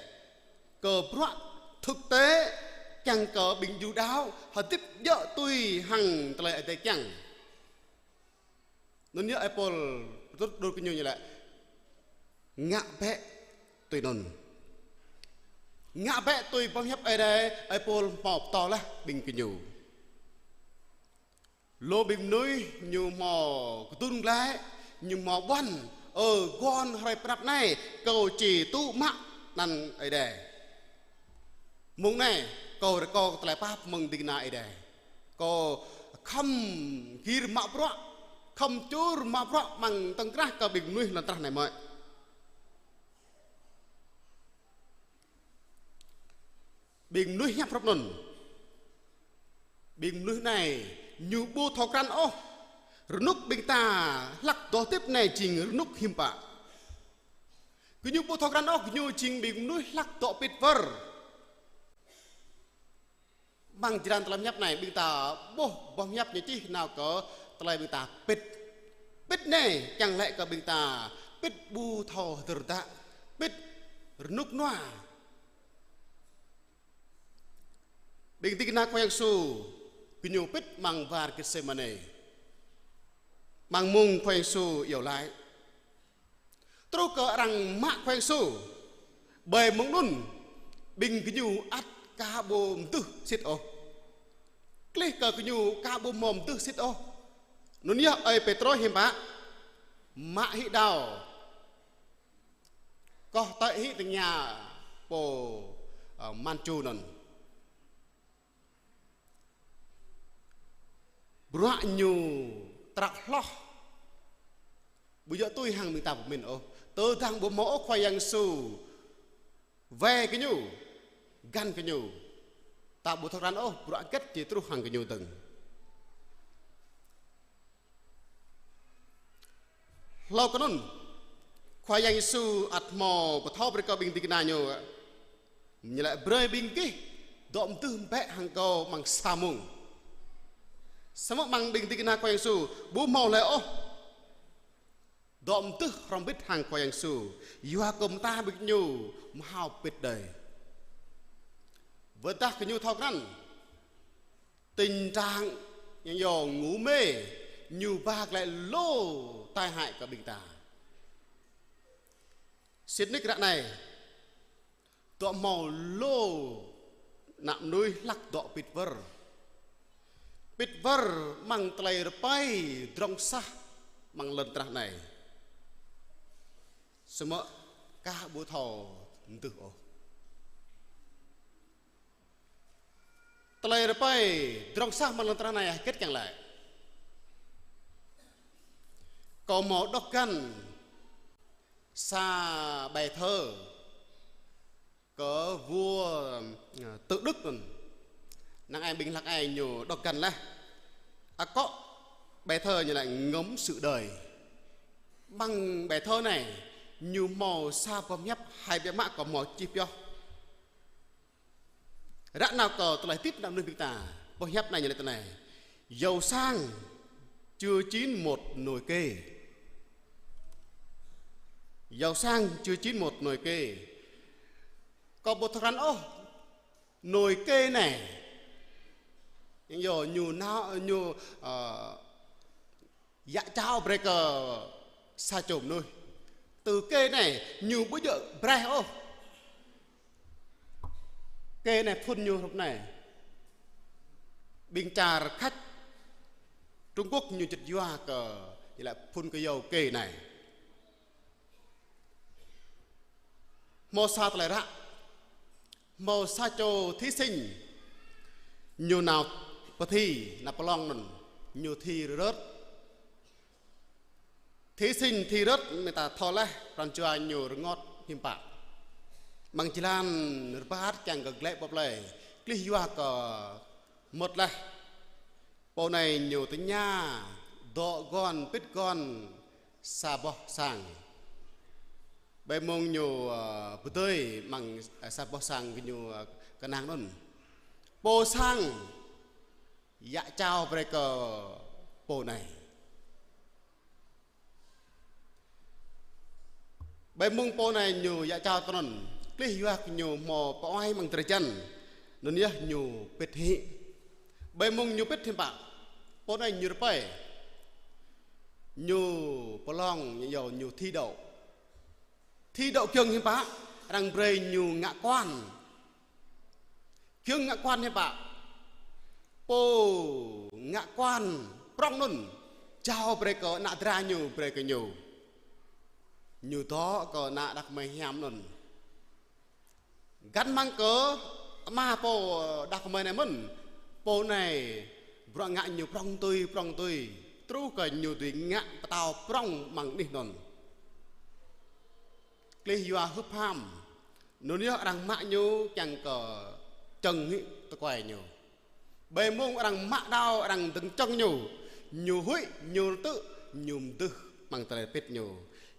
kơ bruă thực tế kiăng kơ ƀing gơñu đaŏ hơdip djơ̆ tui hăng tơlơi Ơi Adai kiăng. Anŭn yơh Ơi Pôl pơtrŭt đôč gơñu ñu laĭ: Ngă bĕ tui anŭn. Ngă bĕ tui boh hiăp Ơi Adai, Ơi Pôl hmâo pơtô laih ƀing gơñu. Lu ƀing mơnuih ñu hmâo kơdŭn glaĭ, ñu hmâo ƀuăn: Ơ, giŏng hrơi prăp anai, kâo či tŭ mă anăn Ơi Adai. Mông anai, kâo rơkâo tơlơi pap mơ̆ng ding kơna Ơi Adai. Kâo khŏm gir mă bruă, khŏm čur mă bruă amăng tŏng krah kơ ƀing mơnuih lŏn tơnah anai mơ̆. Ƀing mơnuih hiăp hrup anŭn. Ƀing mơnuih anai ñu ƀu thâo krăn ôh rơnŭk ƀing ta hlăk dŏ hơdip anai jing rơnŭk hiư̆m pă. Gơñu ƀu thâo krăn ôh, gơñu jing ƀing mơnuih hlăk dŏ pĭt wơr. Amăng jơlan tơlơi hiăp anai ƀing ta ƀuh boh hiăp ñu čih nao kơ tơlơi ƀing ta pĭt. Pĭt anai kiăng laĭ kơ ƀing ta pĭt ƀu thâo hơdơr đă, pĭt rơnŭk rơnua. Ƀing ding kơna Khua Yang Yêsu gơñu pĭt amăng war Getsemane. Amăng mông Khua Yang Yêsu iâu laĭ. Truh kơ arăng mă Khua Yang Yêsu. Ƀơi mông anŭn, ƀing gơñu ăt aka ƀu mơdưh sĭt ôh. Klih kơ gơñu aka ƀu hmâo mơdưh sĭt ôh. Anŭn yơh ơi Pêtrôs hiư̆m pă? Mă hĭ đao. Koh tơi hĭ tơngia pô, ơ, man ču anŭn. Bruă ñu trăo hloh. Ƀu djơ̆ tui hăng ƀing ta pơmĭn ôh. Tơdang ƀu hmâo ôh Khua Yang Yêsu wai gơñu, găn gơñu, ta ƀu thâo krăn ôh bruă hơget či truh hăng gơñu dơ̆ng. Hlâo kơ anŭn, Khua Yang Yêsu ăt hmâo pơthâo brơi kơ ƀing ding kơna ñu. Ñu laĭ brơi ƀing gih dŏ mơdưh bĕ hăng kâo amăng sa mông. Samơ̆ amăng ƀing ding kơna Khua Yang Yêsu ƀu hmâo hlơi ôh dŏ mơdưh hrŏm hơbĭt hăng Khua Yang Yêsu. Yua kơ mơta ƀing ñu mơhao pĭt đơi. Wơ̆t dah gơñu thâo krăn. Tình trạng ñu yơh ngủ mê, ñu ba glaĭ lu tai hại kơ ƀing ta. Sĭt nik ră anai, dŏ hmâo lu ană mơnuih hlăk dŏ pĭt wơr. Pĭt wơr amăng tơlơi rơpơi drŏng sah amăng lŏn tơnah anai. Samơ̆ aka ƀu thâo mơdưh ôh. Tơlơi rơpơi drŏng sah amăng lŏn tơnah anai hơget kiăng laĭ? Kâo hmâo đŏk găn sa bài thơ kơ vua, ơ, tự Đức anŭn. Năng ai ƀing hlăk ai ñu đŏk găn laih. Akŏ bài thơ ñu laĭ Ngắm sự đời. Amăng bài thơ anai, Ñu hmâo sa boh hiăp hai biă mă kâo hmâo čih pioh. Ră nao kơ tơlơi hơdip ană mơnuih ƀing ta. Boh hiăp anai ñu laĭ tui anai: Giàu sang chưa chín một nồi kê. Giàu sang chưa chín một nồi kê. Kâo ƀu thâo krăn ôh nồi kê anai. Yua ñu nao, ñu, ơ, djă čao brơi kơ sa čô mơnuih. Tơ kê anai ñu ƀu djơ̆ braih ôh. Kê anai phŭn ñu hrup anai. Ƀing čar Khač Trung Quốc ñu čơt yua kơ, ñu laĭ phŭn kơyâo kê anai. Hmâo sa tơlơi ră, hmâo sa čô thí sinh, ñu nao pơ thi, nao pơlong anŭn, ñu thi rơ̆t. Thí sinh thi rơ̆t, mơta thâo laih, pran jua ñu rơngot hiư̆m pă. Amăng jơlan rơbat kiăng kơ glaĭ pơ plơi, klih yua kơ mơmŏt laih. Pô anai ñu tơña dŏ gŏn, pĭt gŏn sa boh sang. Ƀơi mông ñu, ơ, pơdơi amăng, ơ, sa boh sang gơñu, ơ, kơnang anŭn. Pô sang djă čao brơi kơ pô anai. Ƀơi mông pô anai ñu djă čao tơ anŭn, klih yua kơ ñu hmâo pơ-oi amăng drơi jăn, anŭn yơh ñu pĭt hĭ. Ƀơi mông ñu pĭt hiư̆m pă, pô anai ñu rơpơi, ñu pơlong, ñu yua ñu thi đậu. Thi đậu giŏng hiư̆m pă, arăng brơi ñu ngă quan. Giŏng ngă quan hiư̆m pă? Pô ngă quan prŏng anŭn jao brơi kơ ană dra ñu, brơi kơ ñu. Ñu dŏ kơ ană đah kơmơi hiam anŭn. Găn mơ̆ng kơ ama pô đah kơmơi anai mơ̆n, pô anai bruă ngă ñu prŏng tui, prŏng tui. Truh kơ ñu dưi ngă pơtao prŏng amăng anih anŭn. Klih yua hưp ham. Anŭn yơh arăng mă ñu kiăng kơ čŏng hĭ tơkuai ñu. Ƀơi mông arăng mă đao, arăng dơ̆ng čŏng ñu, ñu huĭ, ñu rơtư̆, ñu mơdưh amăng tơlơi pĭt ñu.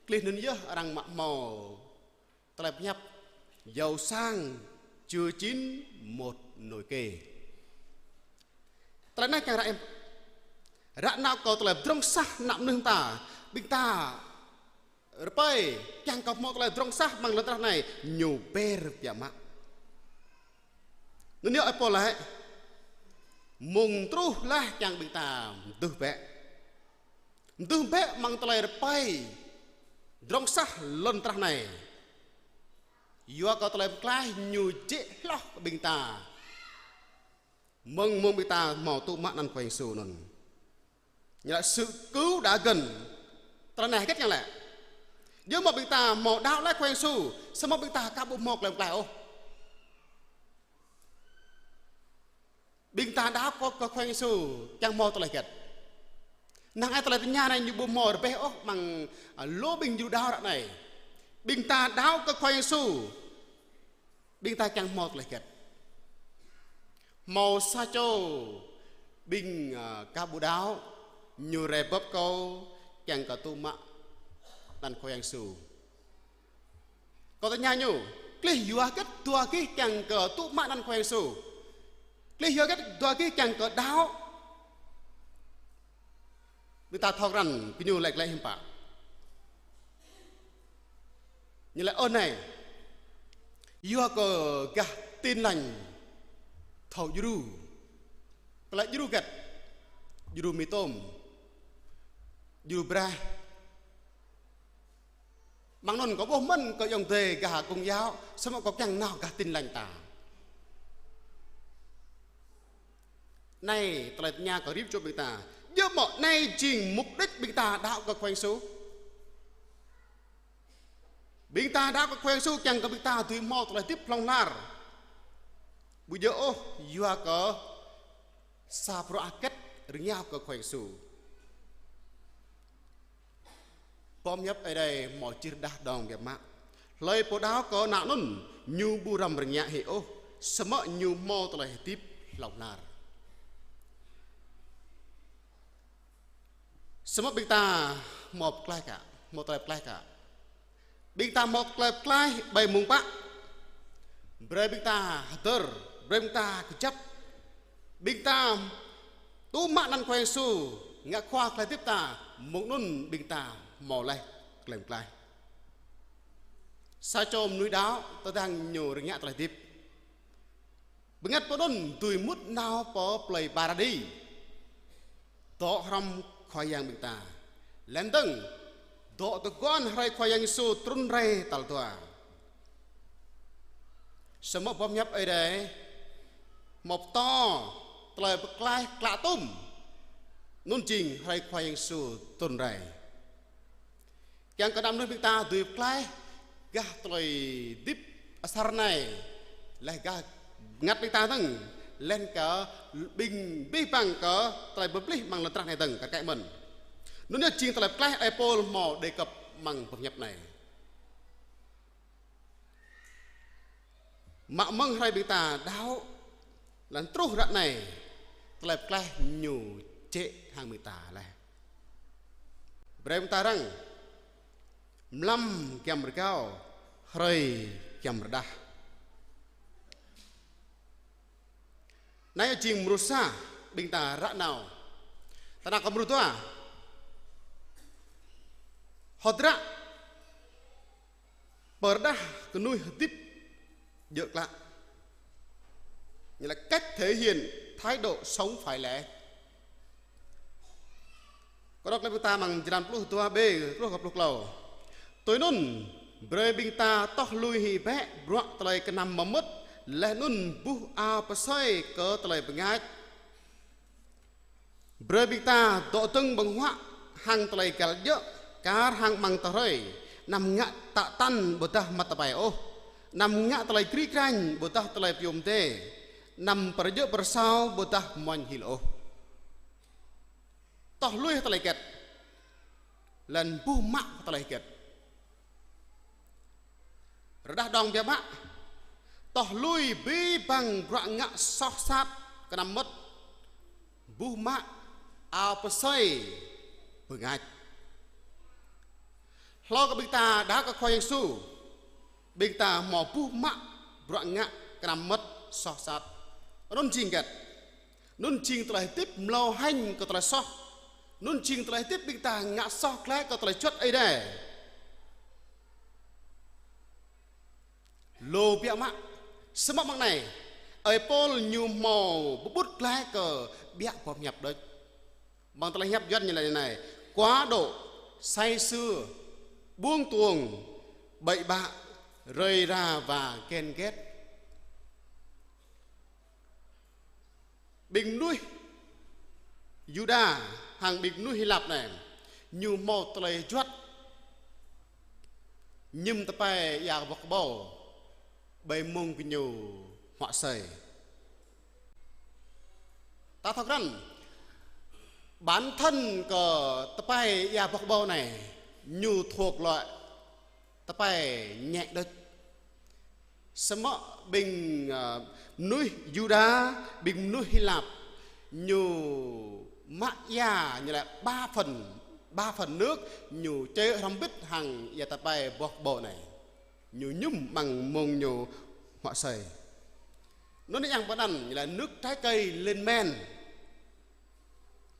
Klih anŭn yơh arăng mă hmâo tơlơi pơhiăp: Giàu sang chưa chín một nồi kê. Tơlơi anai kiăng ră, ră nao kơ tơlơi pơdrŏng sah ană mơnuih ta, ƀing ta rơpơi, kiăng kơ hmâo tơlơi pơdrŏng sah amăng lŏn tơnah anai, ñu ber biă mă. Anŭn yơh ơi Pôl laĭ, mơ̆ng truh laih kiăng ƀing ta mơdưh bĕ. Mơdưh bĕ amăng tơlơi rơpơi pơdrŏng sah lŏn tơnah anai. Yua kơ tơlơi pơklaih ñu jĕ hloh kơ ƀing ta. Mơ̆ng mông ƀing ta hmâo tŭ mă anăn Khua Yang Yêsu anŭn. Ñu laĭ sự cứu đã gần. Tơlơi anai hơget kiăng laĭ? Yua mơ̆ ƀing ta hmâo đaŏ laih Khua Yang Yêsu, samơ̆ ƀing ta aka ƀu hmâo tơlơi pơklaih ôh. Ƀing ta đaŏ kơ, kơ Khua Yang Yêsu kiăng hmâo tơlơi hơget? Năng ai tơlơi tơña anai ñu ƀu hmâo rơbeh ôh amăng, a, lu ƀing djru đaŏ ră anai. Ƀing ta đaŏ kơ Khua Yang Yêsu, ƀing ta kiăng hmâo tơlơi hơget? Hmâo sa čô ƀing, a, aka ƀu đaŏ, ñu rai bưp kâo kiăng kơ tŭ mă anăn Khua Yang Yêsu. Kâo tơña ñu, klih yua hơget dua gih kiăng kơ tŭ mă anăn Khua Yang Yêsu? Klih yua hơget dua gih kiăng kơ đaŏ? Ƀing ta thâo krăn, gơñu laĭ glaĭ hiư̆m pă? Ñu laĭ: Ơ anai, yua kơ gah Tin Lành thâo djru. Tơlơi djru hơget? Djru mì tôm, djru braih. Mơ̆ng anŭn kâo ƀuh mơ̆n kơ ayŏng adơi gah Công giáo, samơ̆ kâo kiăng nao gah Tin Lành ta. Anai, tơlơi tơña kơ rĭm čô ƀing ta. Yua mơ̆ anai jing mục đích ƀing ta đaŏ kơ Khua Yang Yêsu? Ƀing ta đaŏ kơ Khua Yang Yêsu kiăng kơ ƀing ta dưi hmâo tơlơi hơdip hlŏng lar. Ƀu djơ̆ ôh, yua kơ sa bruă hơget rơngiao kơ Khua Yang Yêsu. Boh hiăp Ơi Adai hmâo čih rơđah dơ̆ng biă mă. Hlơi pô đaŏ kơ ană anŭn, ñu ƀu răm rơngiă hĭ ôh, samơ̆ ñu hmâo tơlơi hơdip hlŏng lar. Samơ̆ ƀing ta hmâo pơklaih ka, hmâo tơlơi pơklaih ka. Ƀing ta hmâo tơlơi pơklaih ƀơi mông pă. Brơi ƀing ta hơdơr, brơi ƀing ta kơjăp. Ƀing ta tŭ mă anăn Khua Yang Yêsu, ngă khua tơlơi hơdip ta, mông anŭn ƀing ta hmâo laih tơlơi pơklaih. Sa čô mơnuih đaŏ, tơdang ñu rơngiă tơlơi hơdip, bơngăt pô anŭn dưi mŭt nao pơ plei Paradi, dŏ hrŏm Khua Yang ƀing ta. Laih dơ̆ng, dŏ tơguan hrơi Khua Yang Yêsu trŭn rai tal dua. Samơ̆ boh pơhiăp Ơi Adai hmâo pơtô tơlơi pơklaih klă tŭm, anŭn jing hrơi Khua Yang Yêsu trŭn rai. Kiăng kơ ană mơnuih ƀing ta dưi pơklaih gah tơlơi hơdip asar anai, laih gah bơngăt ƀing ta dơ̆ng, laih kơ ƀing abih bang kơ tơlơi pơplih amăng lŏn tơnah anai dơ̆ng kar kaĭ mơ̆n. Anŭn yơh jing tơlơi pơklaih Ơi Pôl hmâo đề cập amăng boh pơhiăp anai. Mă mơ̆ng hrơi ƀing ta đaŏ, laih truh ră anai, tơlơi pơklaih ñu jĕ hăng ƀing ta laih. Brơi ƀing ta răng, mlam giăm rơgao, hrơi giăm rơđah. Anai jing mrô sa, ƀing ta ră nao. Ta nao kơ mrô dua. Hơdră pơrơđah kơ mơnuih hơdip djơ̆ klă. Nghĩa là cách thể hiện thái độ sống phải lẽ. Kâo đŏk laih ƀing ta amăng črăn pluh dua B truh kơ pluh klâo. Tui anŭn, brơi ƀing ta toh lui hĭ bĕ bruă tơlơi kơnăm mơmŏt, laih anŭn buh ao pơsơi kơ tơlơi bơngač. Brơi ƀing ta dŏ dơ̆ng ƀơ̆ng huă hăng tơlơi găl djơ̆, kar hăng amăng tơhrơi, anăm ngă tă tăn ƀôdah măt tơpai ôh, anăm ngă tơlơi kri krañ ƀôdah tơlơi pơyom dê, anăm pơrơjơ̆ pơrơsao ƀôdah moñ hil ôh. Toh lui tơlơi hơget, laih anŭn buh mă tơlơi hơget. Rơđah đŏng biă mă, toh lui abih bang bruă ngă soh sat kơnăm mơmŏt, buh mă ao pơsơi bơngač. Hlâo kơ ƀing ta đaŏ kơ Khua Yang Yêsu, ƀing ta hmâo buh mă bruă ngă kơnăm mơmŏt soh sat. Anŭn jing hơget? Anŭn jing tơlơi hơdip mlâo hêñ kơ tơlơi soh. Anŭn jing tơlơi hơdip ƀing ta ngă soh glaĭ kơ tơlơi juăt Ơi Adai. Lu biă mă, samơ̆ mơ̆ng anai, Ơi Pôl ñu hmâo pơƀut glaĭ kơ biă boh pơhiăp đôč. Amăng tơlơi hiăp Yuăn ñu laĭ anai: quá độ, say sưa, buông tuồng, bậy bạ, rầy rà và ghen ghét. Ƀing mơnuih Yuđa hăng ƀing mơnuih Hy Lạp anai, ñu hmâo tơlơi juăt mơñum tơpai ia boh kơƀâo ƀơi mông gơñu huă asơi. Ta thâo krăn, bản thân kơ tơpai ia boh kơƀâo anai, ñu thuộc loại tơpai nhẹ đôč. Samơ̆ ƀing, ơ, mơnuih Yuđa, ƀing mơnuih Hy Lạp, ñu mă ia ñu laĭ ba phần, ba phần nước, ñu čê hrŏm bĭt hăng ia tơpai boh kơƀâo anai. Ñu mơñum amăng mông ñu huă asơi. Anŭn anai yang pơanăn ñu laĭ nước trái cây lên men.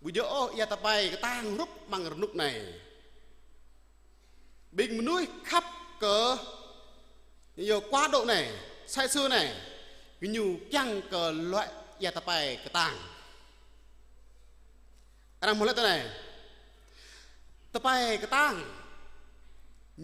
Ƀu djơ̆ ôh ia tơpai kơtang hrup amăng rơnŭk anai. Ƀing mơnuih khăp kơ ñu quá độ anai, say sưa anai, gơñu kiăng kơ loại ia tơpai kơtang. Arăng hmâo laĭ tui anai: tơpai kơtang